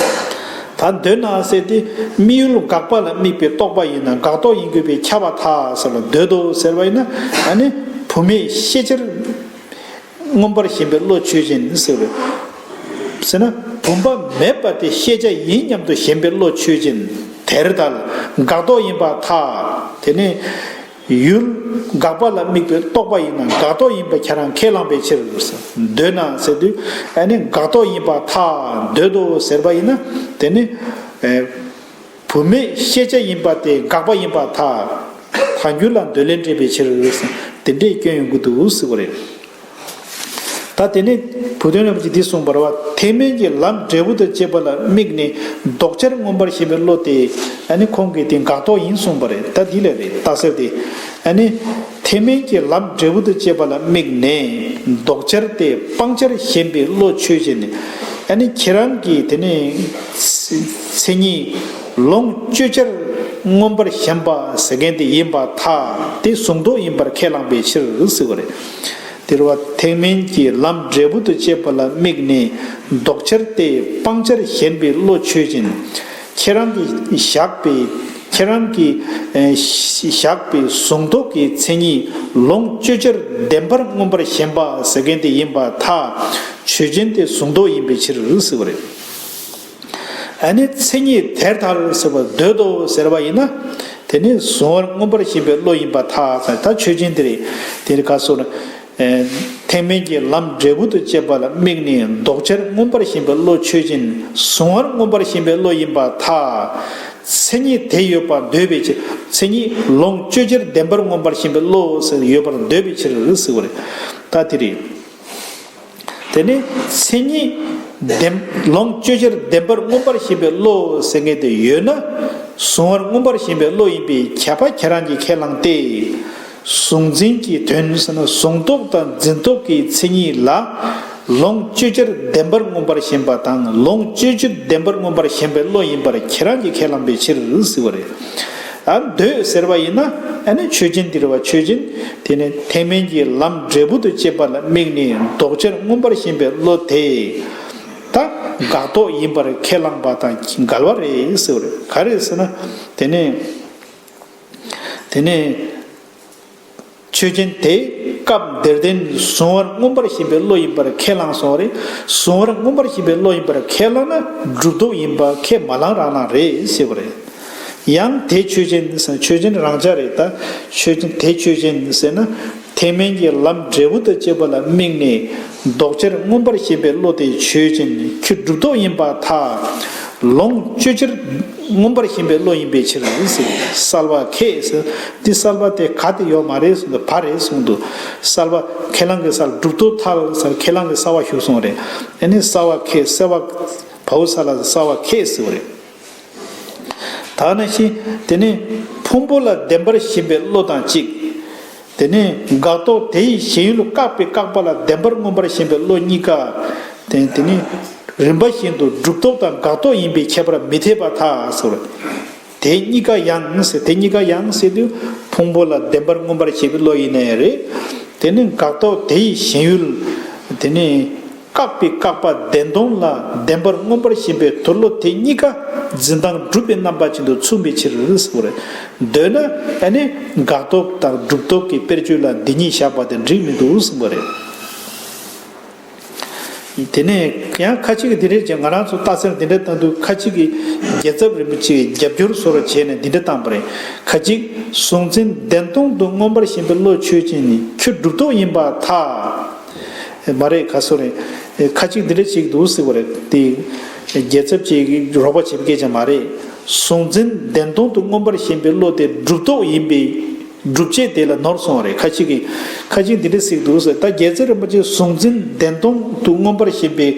ད་འདོད་ན་ཟེར་ཏེ་དམིགས་ཡུལ་དགག་པ་ལ་དམིགས་པའི་རྟོག་པ་ཡིན་ན་དགག་རྟོག་ཡིན་དགོས་པས་ཁྱབ་པར་ཐལ་ཟེར་ལ་འདོད་དོ་ཟེར་བ་ཡིན་ན། ཨ་ནི་བུད་མེད་ཤེས་བྱར་མངོན་པར་ཞེན་པའི་བློ་ཆོས་ཅན་ཟེར་བས། ཟེར་ན་བུམ་པ་མེད་པ་དེ་ཤེས་བྱ་ཡིན་སྙམ་དུ་ཞེན་པའི་བློ་ཆོས་ཅན། དེར་ཐལ། དགག་རྟོག་ཡིན་པར་ཐལ། དེ་ནས་ཡུལ་དགག་པ་ལ་དམིགས་པའི་རྟོག་པ་ཡིན་ན་དགག་རྟོག་ཡིན་པ་ཁྱེད་རང་ཁས་བླངས་པའི་ཕྱིར། འདོད་ན་ཟེར་དུས་ཨ་ནི་དགག་རྟོག་ཡིན་པར་ཐལ། འདོད་དོ་ཟེར་བ་ཡིན་ན་དེ་ནི། བུད་མེད་ཤེས་བྱ་ཡིན་པ་དེ་དགག་པ་ཡིན་པར་ཐལ། ཐལ་འགྱུར་ལ་འདོད་ལན་སྤྲད་པའི་ཕྱིར། དེ་འདྲའི་སྐྱོན་ཡོང་གི་འདུག་ཟེར་བ་རེད། ད་དེ་ནས་བུ་སྟོན་རིན་པོ་ཆེས་འདི་གསུངས་པ་རེད་བ། ཐེག་དམན་གྱི་ལམ་འབྲས་བུ་དང་བཅས་པ་ལ་དམིགས་ནས་ལྡོག་ཕྱིར་མངོན་པར་ཞེན་པའི་བློ་དེ། ཨ་ནི་ཁོང་གིས་དེ་དགག་རྟོག་ཡིན་གསུངས་པ་རེད། ད་འདི་ལས་རེད། རྟགས་གསལ་དེ། ཨ་ནི། ཐེག་དམན་གྱི་ལམ་འབྲས་བུ་དང་བཅས་པ་ལ་དམིགས་ནས་ལྡོག་ཕྱིར་ཏེ་སྤང་བྱར་ཞེན་པའི་བློ་ཆོས་ཅན། ཨ་ནི་ཁྱེད་རང་གིས་དེ་ནི་མཚན་ཉིད་ལོངས་སྤྱོད་ཕྱིར་མངོན་པར་ཞེན་པ་ཟེར་མཁན་དེ་ཡིན་པར་ཐལ། དེ་གཟུང་རྟོག་ཡིན་པར་ཁས་བླངས་པའི་ཕྱིར་ཟེར་བ་རེད། དེ་རེད་བ། ཐེག་དམན་གྱི་ལམ་འབྲས་བུ་དང་བཅས་པ་ལ་དམིགས་ནས་ལྡོག་ཕྱིར་ཏེ་སྤང་བྱར་ཞེན་པའི་བློ་ཆོས་ཅན། ཁྱེད་རང་གིས་བཞག་པའི་ཁྱེད་རང་གིས་ཨེ་བཞག་པའི་གཟུང་རྟོག་གི་མཚན་ཉིད་ལོངས་སྤྱོད་ཕྱིར་བདེན་པར་མངོན་པར་ཞེན་པ་ཟེར་མཁན་དེ་ཡིན་པར་ཐལ། ཆོས་ཅན་དེ་གཟུང་རྟོག་ཡིན་པའི་ཕྱིར་ཟེར་བ་རེད། ཨ་ནི་མཚན་ཉིད་དེར་ཐལ་ཟེར་བ་འདོད་དོ་ཟེར་བ་ཡིན་ན། དེ་ནི་གཟུང་བར་མངོན་པར་ཞེན་པའི་བློ་ཡིན་པར་ཐལ། ད་ཆོས་ཅན་དེ་རེད། དེ་རེད་ག་སོགས་ན། ཐེག་དམན་གྱི་ལམ་འབྲས་བུ་དང་བཅས་པ་ལ་དམིགས་ནས་ལྡོག་ཕྱིར་མངོན་པར་ཞེན་པའི་བློ་ཆོས་ཅན། གཟུང་བར་མངོན་པར་ཞེན་པའི་བློ་ཡིན་པར་ཐལ། མཚན་ཉིད་དེ་ཡོད་པར་འདོད་པའི་ཕྱིར། མཚན་ཉིད་ལོངས་སྤྱོད་ཕྱིར་བདེན་པར་མངོན་པར་ཞེན་པའི་བློ་ཟེར་ཡོད་པར་འདོད་པའི་ཕྱིར་ཟེར་བ་རེད། ད་དེ་རེད། དེ་ནི་མཚན་ཉིད་བདེན། ལོངས་སྤྱོད་ཕྱིར་བདེན་པར་མངོན་པར་ཞེན་པའི་བློ་ཟེར་མཁན་དེ་ཡོད་ན། གཟུང་བར་མངོན་པར་ཞེན་པའི་བློ་ཡིན་པས་ཁྱབ་པ་ཁྱེད་རང་གིས་ཁས་བླངས་ཏེ། གཟུང་འཛིན་གྱི་དོན་ཟེར་ན་གཟུང་རྟོག་དང་འཛིན་རྟོག་གི་མཚན་ཉིད་ལ། ལོངས་སྤྱོད་ཕྱིར་བདེན་པར་མངོན་པར་ཞེན་པ་དང་ལོངས་སྤྱོད་ཕྱིར་བདེན་པར་མངོན་པར་ཞེན་པའི་བློ་ཡིན་པར་ཁྱེད་རང་གིས་ཁས་བླངས་པའི་ཕྱིར་ཟེར་བ་རེད། ཨ་འདོད་ཟེར་བ་ཡིན་ན་ཨ་ནི་ཆོས་ཅན་དེ་རེད་བ། ཆོས་ཅན་དེ་ནི་ཐེག་དམན་གྱི་ལམ་འབྲས་བུ་དང་བཅས་པ་ལ་དམིགས་ནས་ལྡོག་ཕྱིར་མངོན་པར་ཞེན་པའི་བློ་དེ། ད་དགག་རྟོག་ཡིན་པར་ཁས་བླངས་པ་དང་འགལ་བ་རེད་ཟེར་བ་རེད། ག་རེ་ཟེར་ན། དེ་ནི། དེ་ནི། ཆོས་ཅན་དེ་སྐབས་འདིར་བསྟན་གཟུང་བར་མངོན་པར་ཞེན་པའི་བློ་ཡིན་པར་ཁས་བླངས་སོང་བ་རེད། གཟུང་བར་མངོན་པར་ཞེན་པའི་བློ་ཡིན་པར་ཁས་བླངས་ན་སྒྲུབ་རྟོག་ཡིན་པ་ཁས་མ་བླངས་རང་བླངས་རེད་ཟེར་བ་རེད། ཡང་དེ་ཆོས་ཅན་ཟེར་ན་ཆོས་ཅན་རང་འཇགས་རེད། ད་ཆོས་ཅན་དེ་ཆོས་ཅན་ཟེར་ན་ཐེག་དམན་གྱི་ལམ་འབྲས་བུ་དང་བཅས་པ་ལ་དམིགས་ནས་ལྡོག་ཕྱིར་མངོན་པར་ཞེན་པའི་བློ་དེ་ཆོས་ཅན། ཁྱོད་སྒྲུབ་རྟོག་ཡིན་པར་ཐལ། ལོངས་སྤྱོད་ཕྱིར་མངོན་པར་ཞེན་པའི་བློ་ཡིན་པའི་ཕྱིར་ཟེར། གསལ་བ་ཁས་ཟེར། འདི་གསལ་བ་དེ་ག་དེ་ཡོད་མ་རེད་གསུངས་འདུག་བ་རེད་གསུངས་འདུག་གསལ་བ་ཁས་བླངས་ཀྱི་གསལ་སྒྲུབ་རྟོག་ཐལ་ཟེར་ཁས་བླངས་ཀྱི་གསལ་བ་ཞུགས་སོང་རེད། ཨ་ནི་གསལ་བ་ཁས་གསལ་བ་བའོ་ས་ལ་གསལ་བ་ཁས་ཟེར་བ་རེད། ད་ནང་བཞིན་དེ་ནི་ཕུང་པོ་ལ་བདེན་པར་ཞེན་པའི་བློ་དང་གཅིག་དེ་ནི་དགག་རྟོག་དེ་ཡི་ཞེན་ཡུལ་བཀག་པའི་བཀག་པ་ལ་བདེན་པར་མངོན་པར་ཞེན་པའི་བློ་གཉིས་ཀ་དེ་དེ་ནི་རིམ་པ་བཞིན་དུ་སྒྲུབ་རྟོག་དང་དགག་རྟོག་ཡིན་པས་ཁྱད་པར་མི་འཐད་པར་ཐལ་ཟེར། དེ་གཉིས་ཀ་ཡང་ཟེར། དེ་གཉིས་ཀ་ཡང་ཟེར་དུས་ཕུང་པོ་ལ་བདེན་པར་མངོན་པར་ཞེན་པའི་བློ་ཡིན་ནའི་རེད། དེ་ནི་དགག་རྟོག་དེ་ཡི་ཞེན་ཡུལ་དེ་ནི། བཀག་པའི་བཀག་པ་བདེན་སྟོང་ལ་བདེན་པར་མངོན་པར་ཞེན་པའི་དུ་བློ་དེ་གཉིས་ཀ་འཛིན་སྟངས་གྲུབ་པའི་རྣམ་པ་ཅན་དུ་མཚུངས་པའི་ཕྱིར་གསུངས་པ་རེད། འདོད་ན་ཨ་ནི་དགག་རྟོག་དང་སྒྲུབ་རྟོག་གི་དཔེར་བརྗོད་ལ་འདི་གཉིས་བཞག་པ་དེ་འགྲིག་མི་འདུག་གསུངས་པ་རེད། དེ་ནས་ཡང་ཁ་ཅིག་གིས་འདི་འདྲས་ཀྱང་ང་རང་ཚོ་རྟགས་གསལ་འདི་འདྲས་བཏང་དུས་ཁ་ཅིག་གིས་རྒྱལ་ཚབ་རིན་པོ་ཆེའི་རྒྱབ་སྐྱོར་བཟོ་རོགས་བྱས་ནས་འདི་འདྲས་བཏང་པ་རེད། ཁ་ཅིག་གཟུང་འཛིན་བདེན་སྟོང་དུ་མངོན་པར་ཞེན་པའི་བློ་ཆོས་ཅན་ནི་ཁྱོད་སྒྲུབ་རྟོག་ཡིན་པར་ཐལ། མ་རེད་ག་སོ་རེད། ཁ་ཅིག་འདི་འདྲ་ཅིག་འདུག་ཟེར་བ་རེད་དེ། རྒྱལ་ཚབ་ཅིག་རོགས་པ་བྱེད་པའི་སྐད་ཆ་མ་རེད། གཟུང་འཛིན་བདེན་སྟོང་དུ་མངོན་པར་ཞེན་པའི་བློ་དེ་སྒྲུབ་རྟོག་ཡིན་པས་སྒྲུབ་བྱེད་དེ་ལ་ནོར་སོང་བ་རེད། ཁ་ཅིག་གིས་ཁ་ཅིག་འདི་འདྲ་ཟེར་འདུག་ཟེར། ད་རྒྱལ་ཚབ་རིན་པོ་ཆེ་གཟུང་འཛིན་བདེན་སྟོང་དུ་མངོན་པར་ཞེན་པའི་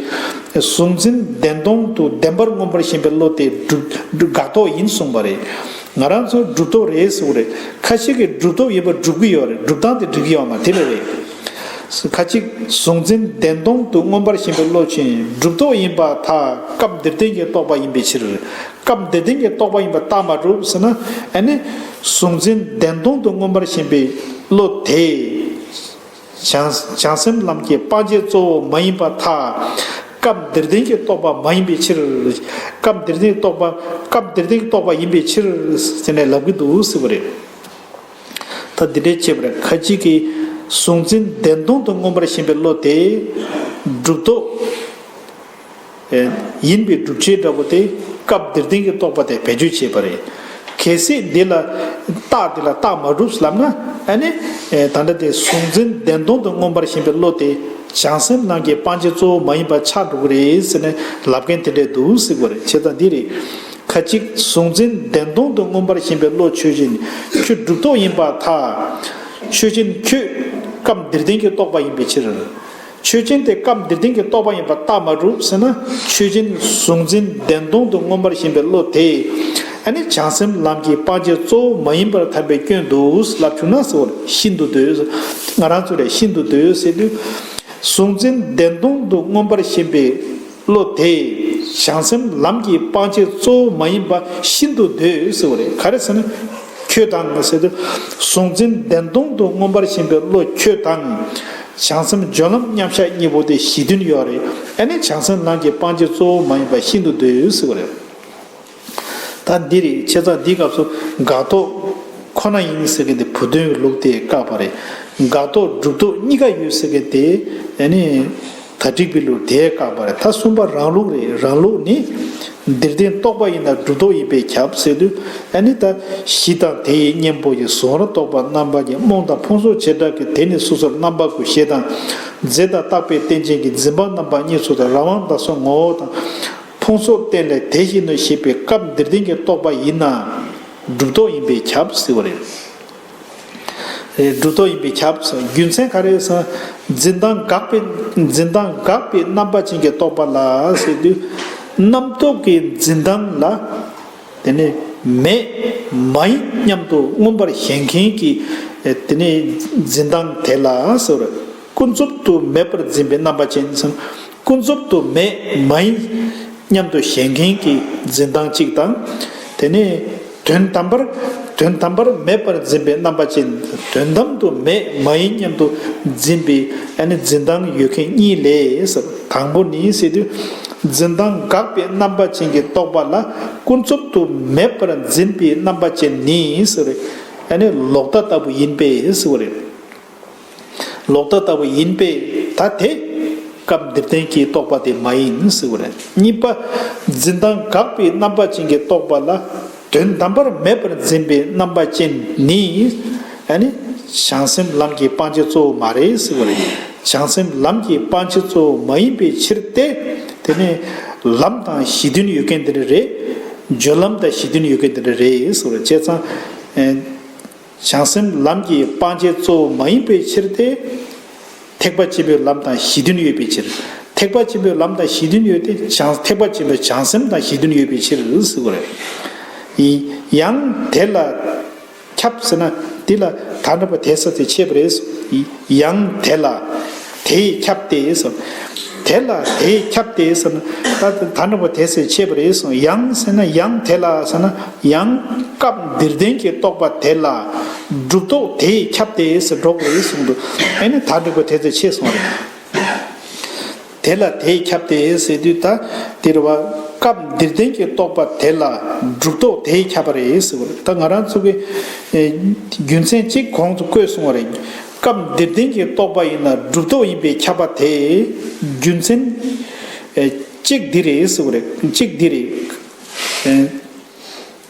གཟུང་འཛིན་བདེན་སྟོང་དུ་བདེན་པར་མངོན་པར་ཞེན་པའི་བློ་དེ་སྒྲུབ་དགག་རྟོག་ཡིན་གསུངས་པ་རེད། ང་རང་ཚོ་སྒྲུབ་རྟོག་རེད་ཟེར་བ་རེད། ཁ་ཅིག་གིས་སྒྲུབ་རྟོག་ཡིན་པ་སྒྲུབ་ཀྱི་ཡོད་རེད། སྒྲུབ་སྟངས་དེ་འགྲིག་གི་ཡོད་མ་དེ་ལ་རེད། ཁ་ཅིག་གཟུང་འཛིན་བདེན་སྟོང་དུ་མངོན་པར་ཞེན་པའི་བློ་ཆོས་ཅན་སྒྲུབ་རྟོག་ཡིན་པར་ཐལ། སྐབས་འདིར་བསྟན་གྱི་རྟོག་པ་ཡིན་པའི་ཕྱིར། སྐབས་འདིར་བསྟན་གྱི་རྟོག་པ་ཡིན་པར་རྟགས་མ་གྲུབ་ཟེར་ན་ཨ་ནི་གཟུང་འཛིན་བདེན་སྟོང་དུ་མངོན་པར་ཞེན་པའི་བློ་དེ་བྱང་བྱང་སེམས་ལམ་གྱི་སྤང་བྱའི་གཙོ་བོ་མ་ཡིན་པར་ཐལ། སྐབས་འདིར་བསྟན་གྱི་རྟོག་པ་མ་ཡིན་པའི་ཕྱིར། སྐབས་འདིར་བསྟན་གྱི་རྟོག་པ་སྐབས་འདིར་བསྟན་གྱི་རྟོག་པ་ཡིན་པའི་ཕྱིར་ཟེར་ནས་ལབ་ཀྱི་འདུག་ཟེར་བ་རེད། ད་འདི་འདྲའི་བྱས་པ་རེད། ཁ་ཅིག་གིས་གཟུང་འཛིན་བདེན་སྟོང་དུ་མངོན་པར་ཞེན་པའི་བློ་དེ་སྒྲུབ་རྟོག་ཡིན་པའི་སྒྲུབ་བྱེད་འདྲ་པོ་དེ་སྐབས་འདིར་བསྟན་གྱི་རྟོག་པ་དེ་བེད་སྤྱོད་བྱས་པ་རེད། གལ་སྲིད་འདི་ལ་རྟགས་འདི་ལ་རྟགས་མ་གྲུབ་ལབ་ན་ཨ་ནི་ད་ལྟ་དེ་གཟུང་འཛིན་བདེན་སྟོང་དུ་མངོན་པར་ཞེན་པའི་བློ་དེ་བྱང་སེམས་ལམ་གྱི་སྤང་བྱའི་གཙོ་བོ་མ་ཡིན་པ་ཆགས་འགྲོ་གི་རེད་ཟེར་ནས་ལབ་མཁན་དེ་འདྲས་འདུག་ཟེར་གྱི་ཡོད་རེད། བྱས་ཙང་འདི་རེད། ཁ་ཅིག་གཟུང་འཛིན་བདེན་སྟོང་དུ་མངོན་པར་ཞེན་པའི་བློ་ཆོས་ཅན། ཁྱོད་སྒྲུབ་རྟོག་ཡིན་པར་ཐལ། ཆོས་ཅན་ཁྱོད་སྐབས་འདིར་བསྟན་གྱི་རྟོག་པ་ཡིན་པའི་ཕྱིར། ཆོས་ཅན་དེ་སྐབས་འདིར་བསྟན་གྱི་རྟོག་པ་ཡིན་པ་རྟགས་མ་གྲུབ་ཟེར་ན་ཆོས་ཅན་གཟུང་འཛིན་བདེན་སྟོང་དུ་མངོན་པར་ཞེན་པའི་བློ་དེ་ཨ་ནི་བྱང་སེམས་ལམ་གྱི་སྤང་བྱའི་གཙོ་བོ་མ་ཡིན་པར་ཐལ་བའི་སྐྱོན་འདུག་ལབ་བྱུང་ན་ཟེར་བ་ཤིན་ཏུ་འདོད། ང་རང་ཚོ་ལས་ཤིན་ཏུ་འདོད་ཟེར་དུས་གཟུང་འཛིན་བདེན་སྟོང་དུ་མངོན་པར་ཞེན་པའི་བློ་དེ་བྱང་སེམས་ལམ་གྱི་སྤང་བྱའི་གཙོ་བོ་མ་ཡིན་པ་ཤིན་ཏུ་འདོད་ཟེར་བ་རེད། ག་རེ་ཟེར་ན། ཁྱོད་དང་ཟེར་དུས་གཟུང་འཛིན་བདེན་སྟོང་དུ་མངོན་པར་ཞེན་པའི་བློ་ཁྱོད་དང་། བྱང་སེམས་སྦྱོར་ལམ་མཉམ་གཞག་གཉིས་པོ་དེ་གཞི་མཐུན་ཡོད་རེད། ཨ་ནི་བྱང་སེམས་ལམ་གྱི་སྤང་བྱའི་གཙོ་བོ་མ་ཡིན་པ་ཤིན་ཏུ་འདོད་ཟེར་བ་རེད། ད་འདི་རེད། བྱས་ཙང་འདིའི་སྐབས་སུ་དགག་རྟོག་ཁོ་ན་ཡིན་ཟེར་མཁན་དེ་བུ་སྟོན་གྱི་ལུགས་དེ་བཀག་པ་རེད། དགག་རྟོག་སྒྲུབ་རྟོག་གཉིས་ཀ་ཡོད་ཟེར་མཁན་དེ་ཨ་ནི། ད་དྲིག་པའི་ལུགས་དེས་བཀག་པ་རེད། ད་གསུམ་པ་རང་ལུགས་རེད། རང་ལུགས་ནི། འདིར་བསྟན་རྟོག་པ་ཡིན་ན་གྲུབ་རྟོག་ཡིན་པས་ཁྱབ་ཟེར་དུས། ཨ་ནི་ད་གཞི་དང་དེ་ཡི་གཉེན་པོ་ཡི་གཟུང་བར་རྟོག་པ་རྣམ་པ་གཉིས། རྨོངས་དང་ཕུང་སོགས་བྱེ་བྲག་གི། དེ་ནི་སོ་སོར་རྣམ་པ་ཀུན། ཞེས་དང་རྫས་དང་རྟག་པའི་རྟེན་ཅན་གྱི། འཛིན་པ་རྣམ་པ་གཉིས་སུ་དང་། རང་དབང་དང་སོ་ངོ་བོ་དང་། ཕུང་སོགས་རྟེན་ལས་དེ་བཞིན་ནོ་ཞེས་པའི་སྐབས་འདིར་བསྟན་གྱི་རྟོག་པ་ཡིན་ན། གྲུབ་རྟོག་ཡིན་པས་ཁྱབ་ཟེར་བ་རེད། རེད། གྲུབ་རྟོག་ཡིན་པས་ཁྱབ་ཟེར། རྒྱུ་མཚན་ག་རེ་ཟེར། འཛིན་སྟངས་དགག་པའི། འཛིན་སྟངས་དགག་པའི་རྣམ་པ་ཅན་གྱི་རྟོག་པ་ལ་ཟེར་དུས། རྣམ་རྟོག་གི་འཛིན་སྟངས་ལ། དེ་ནི་མེད་མ་ཡིན་སྙམ་དུ་མངོན་པར་ཞེན་མཁན་གྱི། དེ་ནི་འཛིན་སྟངས་དེ་ལ་ཟེར། ཀུན་རྫོབ་ཏུ་མེད་པར་འཛིན་པའི་རྣམ་པ་ཅན་ཟེར། ཀུན་རྫོབ་ཏུ་མེད་མ་ཡིན་སྙམ་དུ་ཞེན་མཁན་གྱི་འཛིན་སྟངས་གཅིག་དང་། དེ་ནི། དོན་དམ་པར། དོན་དམ་པར་མེད་པར་འཛིན་པའི་རྣམ་པ་ཅན། དོན་དམ་དུ་མེད་མ་ཡིན་སྙམ་དུ་འཛིན་པའི། ཨ་ནི་འཛིན་སྟངས་ཡོད་མཁན་གཉིས་ལས་ཟེར། དང་པོ་ནི་ཟེར་དུས། འཛིན་སྟངས་དགག་པའི་རྣམ་པ་ཅན་གྱི་རྟོག་པ་ལ་ཀུན་རྫོབ་ཏུ་མེད་པར་འཛིན་པའི་རྣམ་པ་ཅན་ནི་ཟེར། ཨ་ནི་ལོག་ལྟ་ལྟ་བུ་ཡིན་པས་ཟེར་བ་རེད། ལོག་ལྟ་ལྟ་བུ་ཡིན་པས་ད་དེ། སྐབས་འདིར་བསྟན་གྱི་རྟོག་པ་དེ་མ་ཡིན་ཟེར་བ་རེད། གཉིས་པ། འཛིན་སྟངས་དགག་པའི་རྣམ་པ་ཅན་གྱི་རྟོག་པ་ལ། དོན་དམ་པར་མེད་པར་འཛིན་པའི་རྣམ་པ་ཅན་ནི། ཨ་ནི། བྱང་སེམས་ལམ་གྱི་སྤང་བྱ་གཙོ་བོ་མ་རེད་ཟེར་བ་རེད། བྱང་སེམས་ལམ་གྱི་སྤང་བྱ་གཙོ་བོ་མ་ཡིན་པའི་ཕྱིར་ཏེ། དེ་ནི། ལམ་དང་གཞི་མཐུན་ཡོད་མཁན་དེ་འདྲ་རེད། སྦྱོར་ལམ་དང་གཞི་མཐུན་ཡོད་མཁན་དེ་འདྲ་རེད་ཟེར་བ་རེད། བྱས་ཙང་། བྱང་སེམས་ལམ་གྱི་སྤང་བྱའི་གཙོ་བོ་མ་ཡིན་པའི་ཕྱིར་ཏེ། ཐེག་པ་ཆེན་པོའི་ལམ་དང་གཞི་མཐུན་ཡོད་པའི་ཕྱིར། ཐེག་པ་ཆེན་པོའི་ལམ་དང་གཞི་མཐུན་ཡོད་དེ། བྱང་། ཐེག་པ་ཆེན་པོའི་བྱང་སེམས་དང་གཞི་མཐུན་ཡོད་པའི་ཕྱིར་ཟེར་བ་རེད། ཡང་དེ་ལ་ཁྱབ་ཟེར་ན། འདི་ལ་ད་འགྲེལ་པ་དེ་ས་དེ་ཆད་པ་རེད། ཡང་དེ་ལ། དེས་ཁྱབ་སྟེ་ཟེར། དེ་ལ་དེས་ཁྱབ་སྟེ་ཟེར་ན། ད་ད་འགྲེལ་པ་དེ་ས་ཆད་པ་རེད་གསུངས། ཡང་ཟེར་ན། ཡང་དེ་ལ་ཟེར་ན། ཡང་སྐབས་འདིར་བསྟན་གྱི་རྟོག་པ་དེ་ལ་གྲུབ་རྟོག་དེས་ཁྱབ་སྟེ་ཟེར་འགྲོ་དགོས་རེད་གསུངས་འདུག་ཨ་ནི་ད་འགྲེལ་པ་དེ་ཚོ་ཆད་སོང་བ་རེད། དེ་ལ་དེས་ཁྱབ་སྟེ་ཟེར་དུས་ད་དེ་རེད་བ། སྐབས་འདིར་བསྟན་གྱི་རྟོག་པ་དེ་ལ་གྲུབ་རྟོག་དེས་ཁྱབ་པ་རེད་ཟེར་བ་རེད། ད་ང་རང་ཚོ་གི་ཨེ་རྒྱུ་མཚན་གཅིག་གོང་དུ་བཀོད་སོང་བ་རེད། སྐབས་འདིར་བསྟན་གྱི་རྟོག་པ་ཡིན་ན་གྲུབ་རྟོག་ཡིན་པས་ཁྱབ་པ་དེ། རྒྱུ་མཚན་ཨེ་གཅིག་འདི་རེད་ཟེར་བ་རེད། གཅིག་འདི་རེད། ཨེ།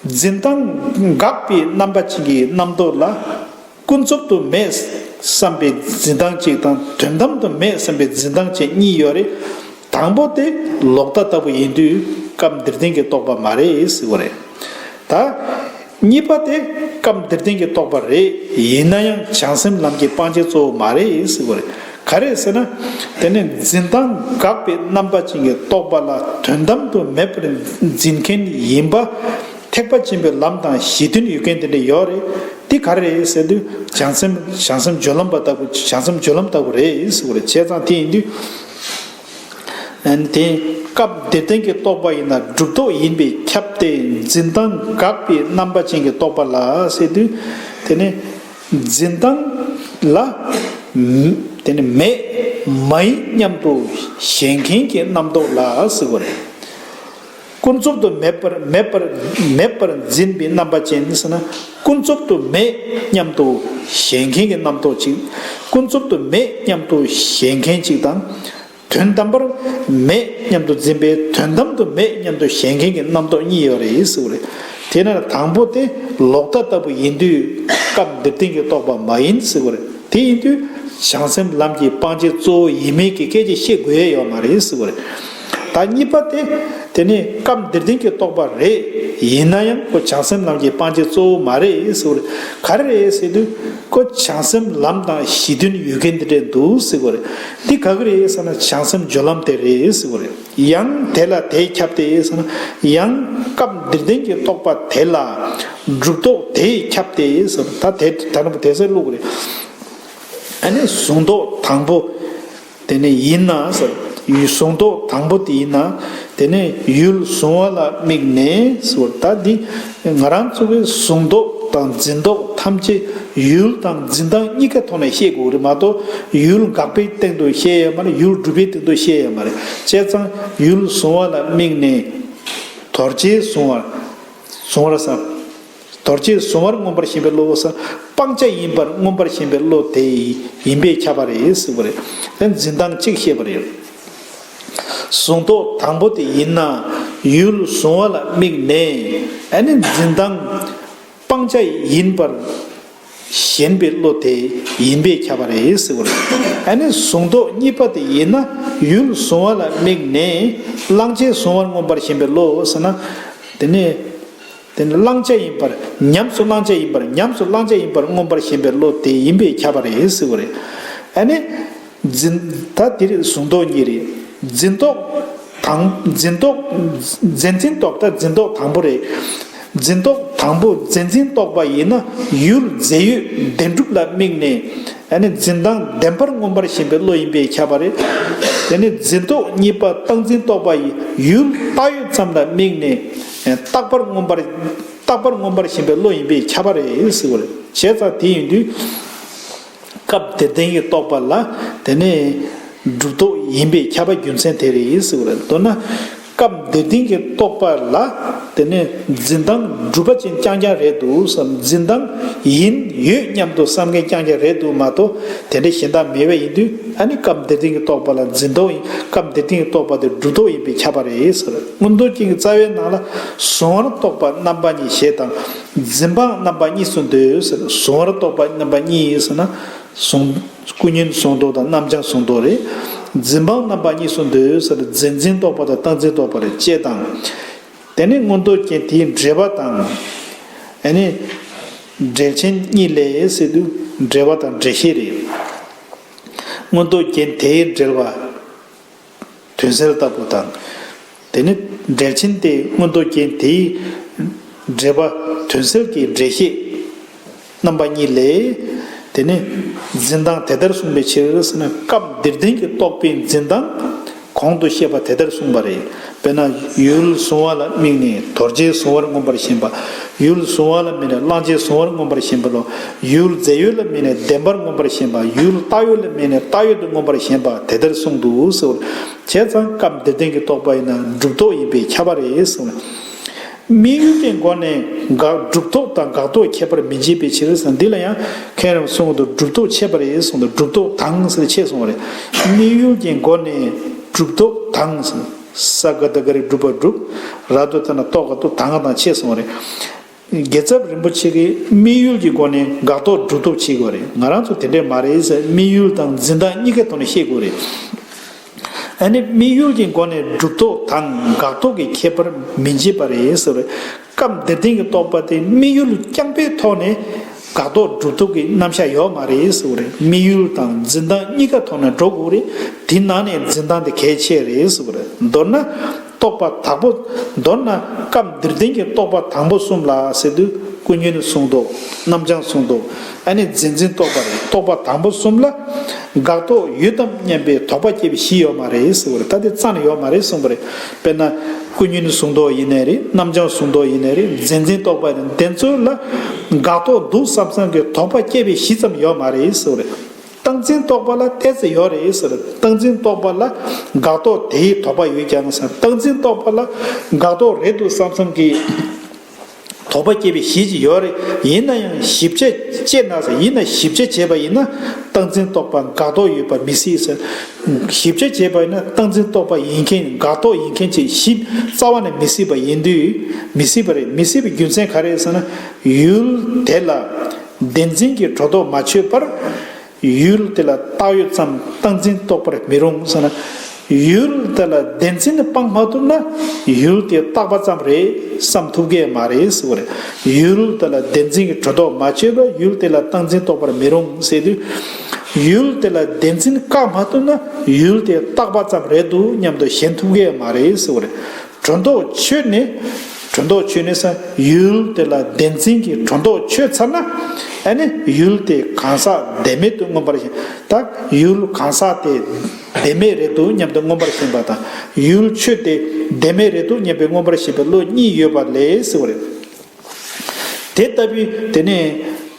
འཛིན་སྟངས་དགག་པའི་རྣམ་པ་ཅན་གྱི་རྣམ་རྟོག་ལ། ཀུན་རྫོབ་ཏུ་མེད་བསམ་པའི་འཛིན་སྟངས་གཅིག་དང་། དོན་དམ་དུ་མེད་བསམ་པའི་འཛིན་སྟངས་བཅས་གཉིས་ཡོད་རེད། དང་པོ་དེ་ལོག་ལྟ་ལྟ་བུ་ཡིན་དུས་སྐབས་འདིར་བསྟན་གྱི་རྟོག་པ་མ་རེད་ཟེར་བ་རེད། ད་གཉིས་པ་དེ་སྐབས་འདིར་བསྟན་གྱི་རྟོག་པ་རེད། ཡིན་ན་ཡང་བྱང་སེམས་ལམ་གྱི་སྤང་བྱའི་གཙོ་བོ་མ་རེད་ཟེར་བ་རེད། ག་རེ་ཟེར་ན། དེ་ནི་འཛིན་སྟངས་དགག་པའི་རྣམ་པ་ཅན་གྱི་རྟོག་པ་ལ་དོན་དམ་དུ་མེད་པར་འཛིན་མཁན་ཡིན་པ། ཐེག་པ་ཆེན་པོའི་ལམ་དང་གཞི་མཐུན་ཡོད་མཁན་དེ་འདྲ་ཡོད་རེད། འདི་ག་རེ་རེད་ཟེར་དུས། བྱང་སེམས། བྱང་སེམས་སྦྱོར་ལམ་པ་ལྟ་བུ། བྱང་སེམས་སྦྱོར་ལམ་ལྟ་བུ་རེད་ཟེར་བ་རེད། བྱས་ཙང་དེ་ཡིན་དུས། ཨ་ནི་དེ་སྐབས་འདིར་བསྟན་གྱི་རྟོག་པ་ཡིན་ན་གྲུབ་རྟོག་ཡིན་པས་ཁྱབ་སྟེ། འཛིན་སྟངས་དགག་པའི་རྣམ་པ་ཅན་གྱི་རྟོག་པ་ལ་ཟེར་དུས། དེ་ནི་འཛིན་སྟངས་ལ་དེ་ནི་མེད་མ་ཡིན་སྙམ་དུ་ཞེན་མཁན་གྱི་རྣམ་རྟོག་ལ་ཟེར་བ་རེད། ཀུན་རྫོབ་ཏུ་མེད་པར། མེད་པར། མེད་པར་འཛིན་པའི་རྣམ་པ་ཅན་ཟེར་ན། ཀུན་རྫོབ་ཏུ་མེད་སྙམ་དུ་ཞེན་མཁན་གྱི་རྣམ་རྟོག་ཅིག་ཀུན་རྫོབ་ཏུ་མེད་སྙམ་དུ་ཞེན་མཁན་ཅིག་དང་། དོན་དམ་པར་མེད་སྙམ་དུ་འཛིན་པའི་དོན་དམ་དུ་མེད་སྙམ་དུ་ཞེན་མཁན་གྱི་རྣམ་རྟོག་གཉིས་ཡོད་རེད་ཟེར་བ་རེད། དེ་ནས་དང་པོ་དེ་ལོག་ལྟ་ལྟ་བུ་ཡིན་དུས་སྐབས་འདིར་བསྟན་གྱི་རྟོག་པ་མ་ཡིན་ཟེར་བ་རེད། དེ་ཡིན་དུས་བྱང་སེམས་ལམ་གྱི་སྤང་བྱའི་གཙོ་བོ་ཡིན་མིན་གྱི་སྐད་ཆ་བཤད་དགོས་ཡ་ཡོད་མ་རེད་ཟེར་བ་རེད། ད་གཉིས་པ་དེ། དེ་ནི་སྐབས་འདིར་བསྟན་གྱི་རྟོག་པ་རེད། ཡིན་ན་ཡང་ཁོ་བྱང་སེམས་ལམ་གྱི་སྤང་བྱའི་གཙོ་བོ་མ་རེད་ཟེར་བ་རེད། ག་རེ་རེད་ཟེར་དུས། ཁོ་བྱང་སེམས་ལམ་དང་གཞི་མཐུན་ཡོད་མཁན་དེ་འདྲ་འདུག་ཟེར་བ་རེད། འདི་ག་གི་རེད་ཟེར་ན་བྱང་སེམས་སྦྱོར་ལམ་དེ་རེད་ཟེར་བ་རེད། ཡང་དེ་ལ་དེས་ཁྱབ་སྟེ་ཟེར་ན། ཡང་སྐབས་འདིར་བསྟན་གྱི་རྟོག་པ་དེ་ལ་གྲུབ་རྟོག་དེས་ཁྱབ་སྟེ་ཟེར། ད་དེ་ད་ནི་དེ་ཟེར་ལུགས་རེད། ཨ་ནི་གཟུང་རྟོག་དང་པོ། དེ་ནི་ཡིན་ན་ཟེར། ཡུལ་གཟུང་རྟོག་དང་པོ་དེ་ཡིན་ན། དེ་ནི་ཡུལ་གཟུང་བ་ལ་དམིགས་ནས་ཟེར། ད་འདི་ང་རང་ཚོ་གི་གཟུང་རྟོག་དང་འཛིན་རྟོག་ཐམས་ཅད་ཡུལ་དང་འཛིན་སྟངས་གཉིས་ཀ་ཐོག་ནས་བཤད་དགོས་རེད་མ་གཏོགས། ཡུལ་དགག་པའི་སྟེང་དུ་བཤད་ཡ་མ་རེད། ཡུལ་སྒྲུབ་པའི་སྟེང་དུ་བཤད་ཡ་མ་རེད། བྱས་ཙང་ཡུལ་གཟུང་བ་ལ་དམིགས་ནས་དོར་བྱའི་གཟུང་བ། གཟུང་བར་བསམ། དོར་བྱའི་གཟུང་བར་མངོན་པར་ཞེན་པའི་བློ་བསམ། སྤང་བྱ་ཡིན་པར་མངོན་པར་ཞེན་པའི་བློ་དེ་ཡིན་པས་ཁྱབ་པ་རེད་ཟེར་བ་རེད། དེ་འཛིན་སྟངས་གཅིག་བཤད་པ་རེད། གཟུང་རྟོག་དང་པོ་དེ་ཡིན་ན་ཡུལ་གཟུང་བ་ལ་དམིགས་ནས་ཨ་ནི་འཛིན་སྟངས་སྤང་བྱ་ཡིན་པར་ཞེན་པའི་བློ་དེ་ཡིན་པས་ཁྱབ་པ་རེད་ཟེར་བ་རེད། ཨ་ནི་གཟུང་རྟོག་གཉིས་པ་དེ་ཡིན་ན་ཡུལ་གཟུང་བ་ལ་དམིགས་ནས་བླང་བྱའི་གཟུང་བར་མངོན་པར་ཞེན་པའི་བློ་ཟེར་ན། དེ་ནས་དེ་ནི་བླང་བྱ་ཡིན་པར་ཉམས་སུ་བླང་བྱ་ཡིན་པར་ཉམས་སུ་བླང་བྱ་ཡིན་པར་མངོན་པར་ཞེན་པའི་བློ་དེ་ཡིན་པས་ཁྱབ་པ་རེད་ཟེར་བ་རེད། ཨ་ནི། འཛིན། ད་དེ་རེད། གཟུང་རྟོག་གཉིས་རེད། འཛིན་རྟོག་དང་། འཛིན་རྟོག་འཛིན་འཛིན་རྟོག་ད་འཛིན་རྟོག་དང་པོ་རེད། འཛིན་རྟོག་དང་པོ་འཛིན་འཛིན་རྟོག་པ་ཡིན་ན་ཡུལ་རྫས་ཡོད་བདེན་གྲུབ་ལ་དམིགས་ནས་ཨ་ནི་འཛིན་སྟངས་བདེན་པར་མངོན་པར་ཞེན་པའི་བློ་ཡིན་པས་ཁྱབ་པ་རེད། དེ་ནི་འཛིན་རྟོག་གཉིས་པ་རྟག་འཛིན་རྟོག་པ་ཡི་ཡུལ་བཏགས་ཡོད་ཙམ་ལ་དམིགས་ནས་རྟག་པར་མངོན་པར་རྟག་པར་མངོན་པར་ཞེན་པའི་བློ་ཡིན་པས་ཁྱབ་པ་རེད་ཟེར་བ་རེད། བྱས་ཙང་དེ་ཡིན་དུས། སྐབས་དེར་བསྟན་གྱི་རྟོག་པ་ལ་དེ་ནས་གྲུབ་རྟོག་ཡིན་པས་ཁྱབ་པ་རྒྱུ་མཚན་དེ་རེད་ཟེར་བ་རེད། མདོར་ན་སྐབས་དེར་བསྟན་གྱི་རྟོག་པ་ལ་དེ་ནས་འཛིན་སྟངས་གྲུབ་པ་ཅན་རྐྱང་རྐྱང་རེད་འདུག་བསམ། འཛིན་སྟངས་ཡིན་ཡོད་སྙམ་དུ་བསམ་མཁན་རྐྱང་རྐྱང་རེད་འདུག་མ་གཏོགས་དེ་འདྲ་གཞན་དག་མེད་པ་ཡིན་དུས། ཨ་ནི་སྐབས་དེར་བསྟན་གྱི་རྟོག་པ་ལ་འཛིན་རྟོག་ཡིན། སྐབས་དེར་བསྟན་གྱི་རྟོག་པ་དེ་གྲུབ་རྟོག་ཡིན་པས་ཁྱབ་པ་རེད་ཟེར། མངོན་རྟོགས་རྒྱན་གྱི་རྩ་བའི་ནང་ལ་གཟུང་བར་རྟོག་པ་རྣམ་པ་གཉིས་ཞེས་དང་། འཛིན་སྤང་རྣམ་པ་གཉིས་སུ་འདོད་ཟེར། གཟུང་བར་རྟོག་པ་རྣམ་པ་གཉིས་ཟེར་ན། གཟུང་། ཀུན་ཉོན་གཟུང་རྟོག་དང་རྣམ་བྱང་གཟུང་རྟོག་རེད། འཛིན་སྤང་རྣམ་པ་གཉིས་སུ་འདོད་ཟེར། འཛིན་འཛིན་རྟོག་པ་དང་རྟག་འཛིན་རྟོག་པ་རེད་ཅེས་དང་། དེ་ནས་མངོན་རྟོགས་རྒྱན་དེའི་འགྲེལ་པ་དང་། ཨ་ནི། འགྲེལ་ཆེན་གཉིས་ལས་ཟེར་དུས་འགྲེལ་པ་དང་འགྲེལ་བཤད་རེད། མངོན་རྟོགས་རྒྱན་དེའི་འགྲེལ་པ། དོན་གསལ་ལྟ་བུ་དང་། དེ་ནི་འགྲེལ་ཆེན་ཏེ་མངོན་རྟོགས་རྒྱན་དེའི་འགྲེལ་པ་དོན་གསལ་གྱི་འགྲེལ་བཤད་རྣམ་པ་གཉིས་ལས། དེ་ནི་འཛིན་སྟངས་དེ་ལྟར་གསུངས་པའི་ཕྱིར་ཟེར་ན། སྐབས་འདིར་བསྟན་གྱི་རྟོག་པའི་འཛིན་སྟངས་གོང་དུ་བཤད་པ་དེ་ལྟར་གསུངས་པ་རེད། དཔེར་ན་ཡུལ་གཟུང་བ་ལ་དམིགས་ནས་དོར་བྱའི་གཟུང་བར་མངོན་པར་ཞེན་པ། ཡུལ་གཟུང་བ་ལ་དམིགས་ནས་བླང་བྱའི་གཟུང་བར་མངོན་པར་ཞེན་པ་ལོ། ཡུལ་རྫས་ཡོད་ལ་དམིགས་ནས་བདེན་པར་མངོན་པར་ཞེན་པ། ཡུལ་བཏགས་ཡོད་ལ་དམིགས་ནས་བཏགས་ཡོད་དུ་མངོན་པར་ཞེན་པ་དེ་ལྟར་གསུངས་འདུག་ཟེར། བྱས་ཙང་སྐབས་འདིར་བསྟན་གྱི་རྟོག་པ་ཡིན་ན་གྲུབ་རྟོག་ཡིན་པས་ཁྱབ་པ་རེད་གསུངས། དམིགས་ཡུལ་གྱི་སྒོ་ནས་དགག་གྲུབ་རྟོག་དང་དགག་རྟོག་ཁྱད་པར་མི་འབྱེད་པའི་ཕྱིར་ཟེར། འདི་ལ་ཡང་མཁན་རིན་པོ་ཆེས་གསུངས་འདུག་གྲུབ་རྟོག་ཕྱེད་པ་རེད་གསུངས་འདུག་གྲུབ་རྟོག་དང་ཟེར་ཕྱེ་གསུངས་པ་རེད། དམིགས་ཡུལ་གྱི་སྒོ་ནས་གྲུབ་རྟོག་དང་ཟེར། ས་ག་བཏགས་སྒ་ར་བཏགས་སྒྲུབ་པ་སྒྲུབ། ར་བཏགས་རྡ་བཏགས་རྡོ་ག་བཏགས་རྡོ་དང་དང་ཕྱེ་གསུངས་པ་རེད། རྒྱལ་ཚབ་རིན་པོ་ཆེ་གིས་དམིགས་ཡུལ་གྱི་སྒོ་ནས་དགག་རྟོག་སྒྲུབ་རྟོག་བྱེད་དགོས་རེད། ང་རང་ཚོ་དེ་འདྲས་མ་རེད་ཟེར། དམིགས་ཡུལ་དང་འཛིན་སྟངས་གཉིས་ཀའི་ཐོག་ནས་བཤད་དགོས་རེད། ཨ་ནི་དམིགས་ཡུལ་གྱི་སྒོ་ནས་གྲུབ་རྟོག་དང་དགག་རྟོག་གི་ཁྱད་པར་མི་འབྱེད་པ་རེད་ཟེར་བས། སྐབས་འདིར་བསྟན་གྱི་རྟོག་པ་དེ་དམིགས་ཡུལ་རྐྱང་པའི་ཐོག་ནས་དགག་རྟོག་སྒྲུབ་རྟོག་གི་རྣམ་གཞག་ཡོད་མ་རེད་ཟེར་བ་རེད། དམིགས་ཡུལ་དང་འཛིན་སྟངས་གཉིས་ཀ་ཐོག་ནས་འགྲོ་དགོས་རེད། དེ་ནང་ནས་འཛིན་སྟངས་དེ་གལ་ཆེ་རེད་ཟེར་བ་རེད། མདོར་ན། རྟོག་པ་དང་པོ། མདོར་ན་སྐབས་འདིར་བསྟན་གྱི་རྟོག་པ་དང་པོ་གསུམ་ལ་ཟེར་དུས་ཀུན་ཉོན་གཟུང་རྟོག་རྣམ་བྱང་གཟུང་རྟོག་ཨ་ནི་འཛིན་འཛིན་རྟོག་པ་རེད། རྟོག་པ་དང་པོ་གསུམ་ལ་དགག་རྟོག་ཡོད་དམ་སྙམ་པའི་དོགས་པ་སྐྱེ་བའི་གཞི་ཡོད་མ་རེད་ཟེར་བ་རེད། ད་དེ་རྩ་ནས་ཡོད་མ་རེད་གསུངས་པ་རེད། དཔེར་ན་ཀུན་ཉོན་གཟུང་རྟོག་ཡིན་ནའི་རེད། རྣམ་བྱང་གཟུང་རྟོག་ཡིན་ནའི་རེད། འཛིན་འཛིན་རྟོག་པ་ཡིན་ན་དེ་ཚོ་ལ་དགག་རྟོག་འདུག་བསམ་བསམ་གྱི་དོགས་པ་སྐྱེ་བའི་གཞི་ཙམ་ཡོད་མ་རེད་ཟེར་བ་རེད། རྟག་འཛིན་རྟོག་པ་ལ་ཏོག་ཙམ་ཡོད་རེད་ཟེར། རྟག་འཛིན་རྟོག་པ་ལ་དགག་རྟོག་དེའི་དོགས་པ་ཡོད་ཀྱང་ཟེར། རྟག་འཛིན་རྟོག་པ་ལ་དགག་རྟོག་རེད་འདུག་བསམ་བསམ་གྱི་དོགས་པ་སྐྱེ་བའི་གཞི་ཅིག་ཡོད་རེད། ཡིན་ན་ཡང་ཞིབ་དཔྱད་བྱས་ན་ཟེར། ཡིན་ན་ཞིབ་དཔྱད་བྱས་པ་ཡིན་ན་རྟག་འཛིན་རྟོག་པ་དགག་རྟོག་ཡོད་པ་མི་སྲིད་ཟེར། ཞིབ་དཔྱད་བྱས་པ་ཡིན་ན་རྟག་འཛིན་རྟོག་པ་ཡིན་མཁན་དགག་རྟོག་ཡིན་མཁན་ཅིག་གཞི་རྩ་བ་ནས་མི་སྲིད་པ་ཡིན་དུས། མི་སྲིད་པ་རེད། མི་སྲིད་པའི་རྒྱུ་མཚན་ག་རེ་རེད་ཟེར་ན། ཡུལ་དེ་ལ་བདེན་འཛིན་གྱི་གྲུབ་རྟོག་མ་ཆོད་པར། ཡུལ་དེ་ལ་བཏགས་ཡོད་ཙམ་རྟག་འཛིན་རྟོག་པར་མི་རུང་ཟེར་ན། ཡུལ་དེ་ལ་བདེན་འཛིན་སྤང་མ་ཐུབ་ན་ཡུལ་དེ་རྟག་པ་ཙམ་རེད་བསམ་ཐུབ་ཀྱི་མ་རེད་ཟེར་བ་རེད། ཡུལ་དེ་ལ་བདེན་འཛིན་གྱི་གྲུབ་རྟོག་མ་ཆོད་པར་ཡུལ་དེ་ལ་རྟག་འཛིན་རྟོག་པར་མི་རུང་ཟེར་དུས། ཡུལ་དེ་ལ་བདེན་འཛིན་བཀག་མ་ཐུབ་ན་ཡུལ་དེ་རྟག་པ་ཙམ་རེད་འདུག་སྙམ་དུ་ཞེན་ཐུབ་ཀྱི་མ་རེད་ཟེར་བ་རེད། གྲུབ་རྟོག་ཆོད་ནས། གྲུབ་རྟོག་ཆོད་ནས་ཟེར། ཡུལ་དེ་ལ་བདེན་འཛིན་གྱི་གྲུབ་རྟོག་ཆོད་ཚར་ན། ཨ་ནི་ཡུལ་དེ་གང་ཟག་བདེན་མེད་དུ་མངོན་པར་ཞེན། ད་ཡུལ་གང་ཟག་དེ་བདེན་མེད་རེད་འདུག་སྙམ་དུ་མངོན་པར་ཞེན་པ་དང་། ཡུལ་ཆོས་དེ་བདེན་མེད་རེད་འདུག་སྙམ་པའི་མངོན་པར་ཞེན་པའི་བློ་གཉིས་ཡོད་པ་ལས་ཟེར་བ་རེད། དེ་ལྟ་བུའི་དེ་ནས་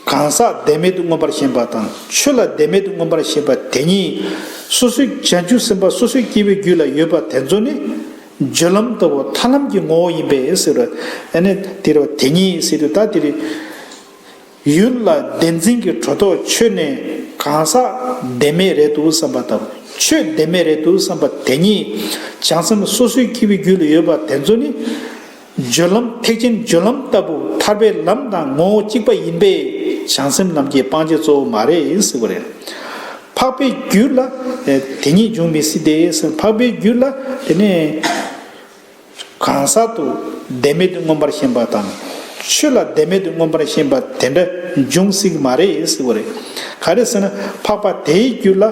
གང་ཟག་བདེན་མེད་དུ་མངོན་པར་ཞེན་པ་དང་ཆོས་ལ་བདེན་མེད་དུ་མངོན་པར་ཞེན་པ་དེ་གཉིས་སོ་སོའི་བྱང་ཆུབ་སེམས་དཔའ་སོ་སོའི་སྐྱེ་བོའི་རྒྱུད་ལ་ཡོད་པ་དེ་ཚོ་ནི། སྦྱོར་ལམ་ལྟ་བུ་ཐར་ལམ་གྱི་ངོ་བོ་ཡིན་པས་ཟེར་བ། ཨ་ནི་དེ་རེད་བ། དེ་གཉིས་ཟེར་དུས་ད་དེ་རེད། ཡུལ་ལ་བདེན་འཛིན་གྱི་གྲུབ་རྟོག་ཆོད་ནས་གང་ཟག་བདེན་མེད་རེད་འདུག་བསམ་པ་དང་ ཆོས་བདེན་མེད་རེད་འདུག་བསམ་པ་དེ་ཉིད་བྱང་སེམས་སོ་སོའི་སྐྱེ་བོའི་རྒྱུད་ལ་ཡོད་པ་དེ་ཚོ་ནི། སྦྱོར་ལམ་ཐེག་ཆེན་སྦྱོར་ལམ་ལྟ་བུ་ཐར་པའི་ལམ་དང་ངོ་བོ་གཅིག་པ་ཡིན་པས་བྱང་སེམས་རྣམས་ཀྱི་སྤང་བྱ་གཙོ་བོ་མ་རེད་ཟེར་བ་རེད། འཕགས་པའི་རྒྱུད་ལ་དེ་ཉིད་འབྱུང་མི་སྲིད་དེ། འཕགས་པའི་རྒྱུད་ལ་དེ་ནས་གང་ཟག་ཏུ་བདེན་མེད་དུ་མངོན་པར་ཞེན་པ་དང་། ཆོས་ལ་བདེན་མེད་དུ་མངོན་པར་ཞེན་པ་དེ་འདྲ་འབྱུང་སྲིད་ཀྱི་མ་རེད་ཟེར་བ་རེད། ག་རེ་ཟེར་ན། འཕགས་པ་དེའི་རྒྱུད་ལ་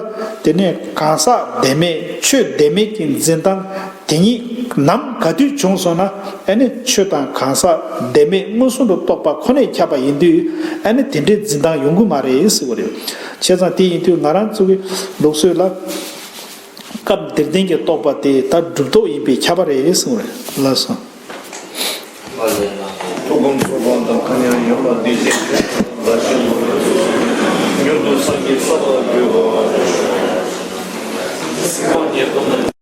དེ་ནས་གང་ཟག་བདེན་མེད་ཆོས་བདེན་མེད་ཀྱི་འཛིན་སྟངས་དེ་ཉིད་ནམ་ག་དུས་བྱུང་སོང་ན། ཨ་ནི་ཆོས་དང་གང་ཟག་བདེན་མེད་མངོན་སུམ་དུ་རྟོགས་པ་ཁོ་ནས་ཁྱབ་པ་ཡིན་དུས། ཨ་ནི་དེ་འདྲའི་འཛིན་སྟངས་ཡོང་གི་མ་རེད་ཟེར་བ་རེད། བྱས་ཙང་དེ་ཡིན་དུས་ང་རང་ཚོ་གི་ལུགས་སྲོལ་ལ། སྐབས་འདིར་བསྟན་གྱི་རྟོགས་པ་དེ་ད་གྲུབ་རྟོག་ཡིན་པས་ཁྱབ་པ་རེད་གསུངས་རེད། ལགས་སོ། ཐུགས་དགོངས་ཚོགས་པ་དང་། གང་ཡང་ཡོད་པ་འདི་ཞེས་བརྗོད་པ་ཞིག་མྱུར་དུ་སངས་རྒྱས་ས་ལ་འགོད་པ། སྲིད་པ་ཉེར་བདུན།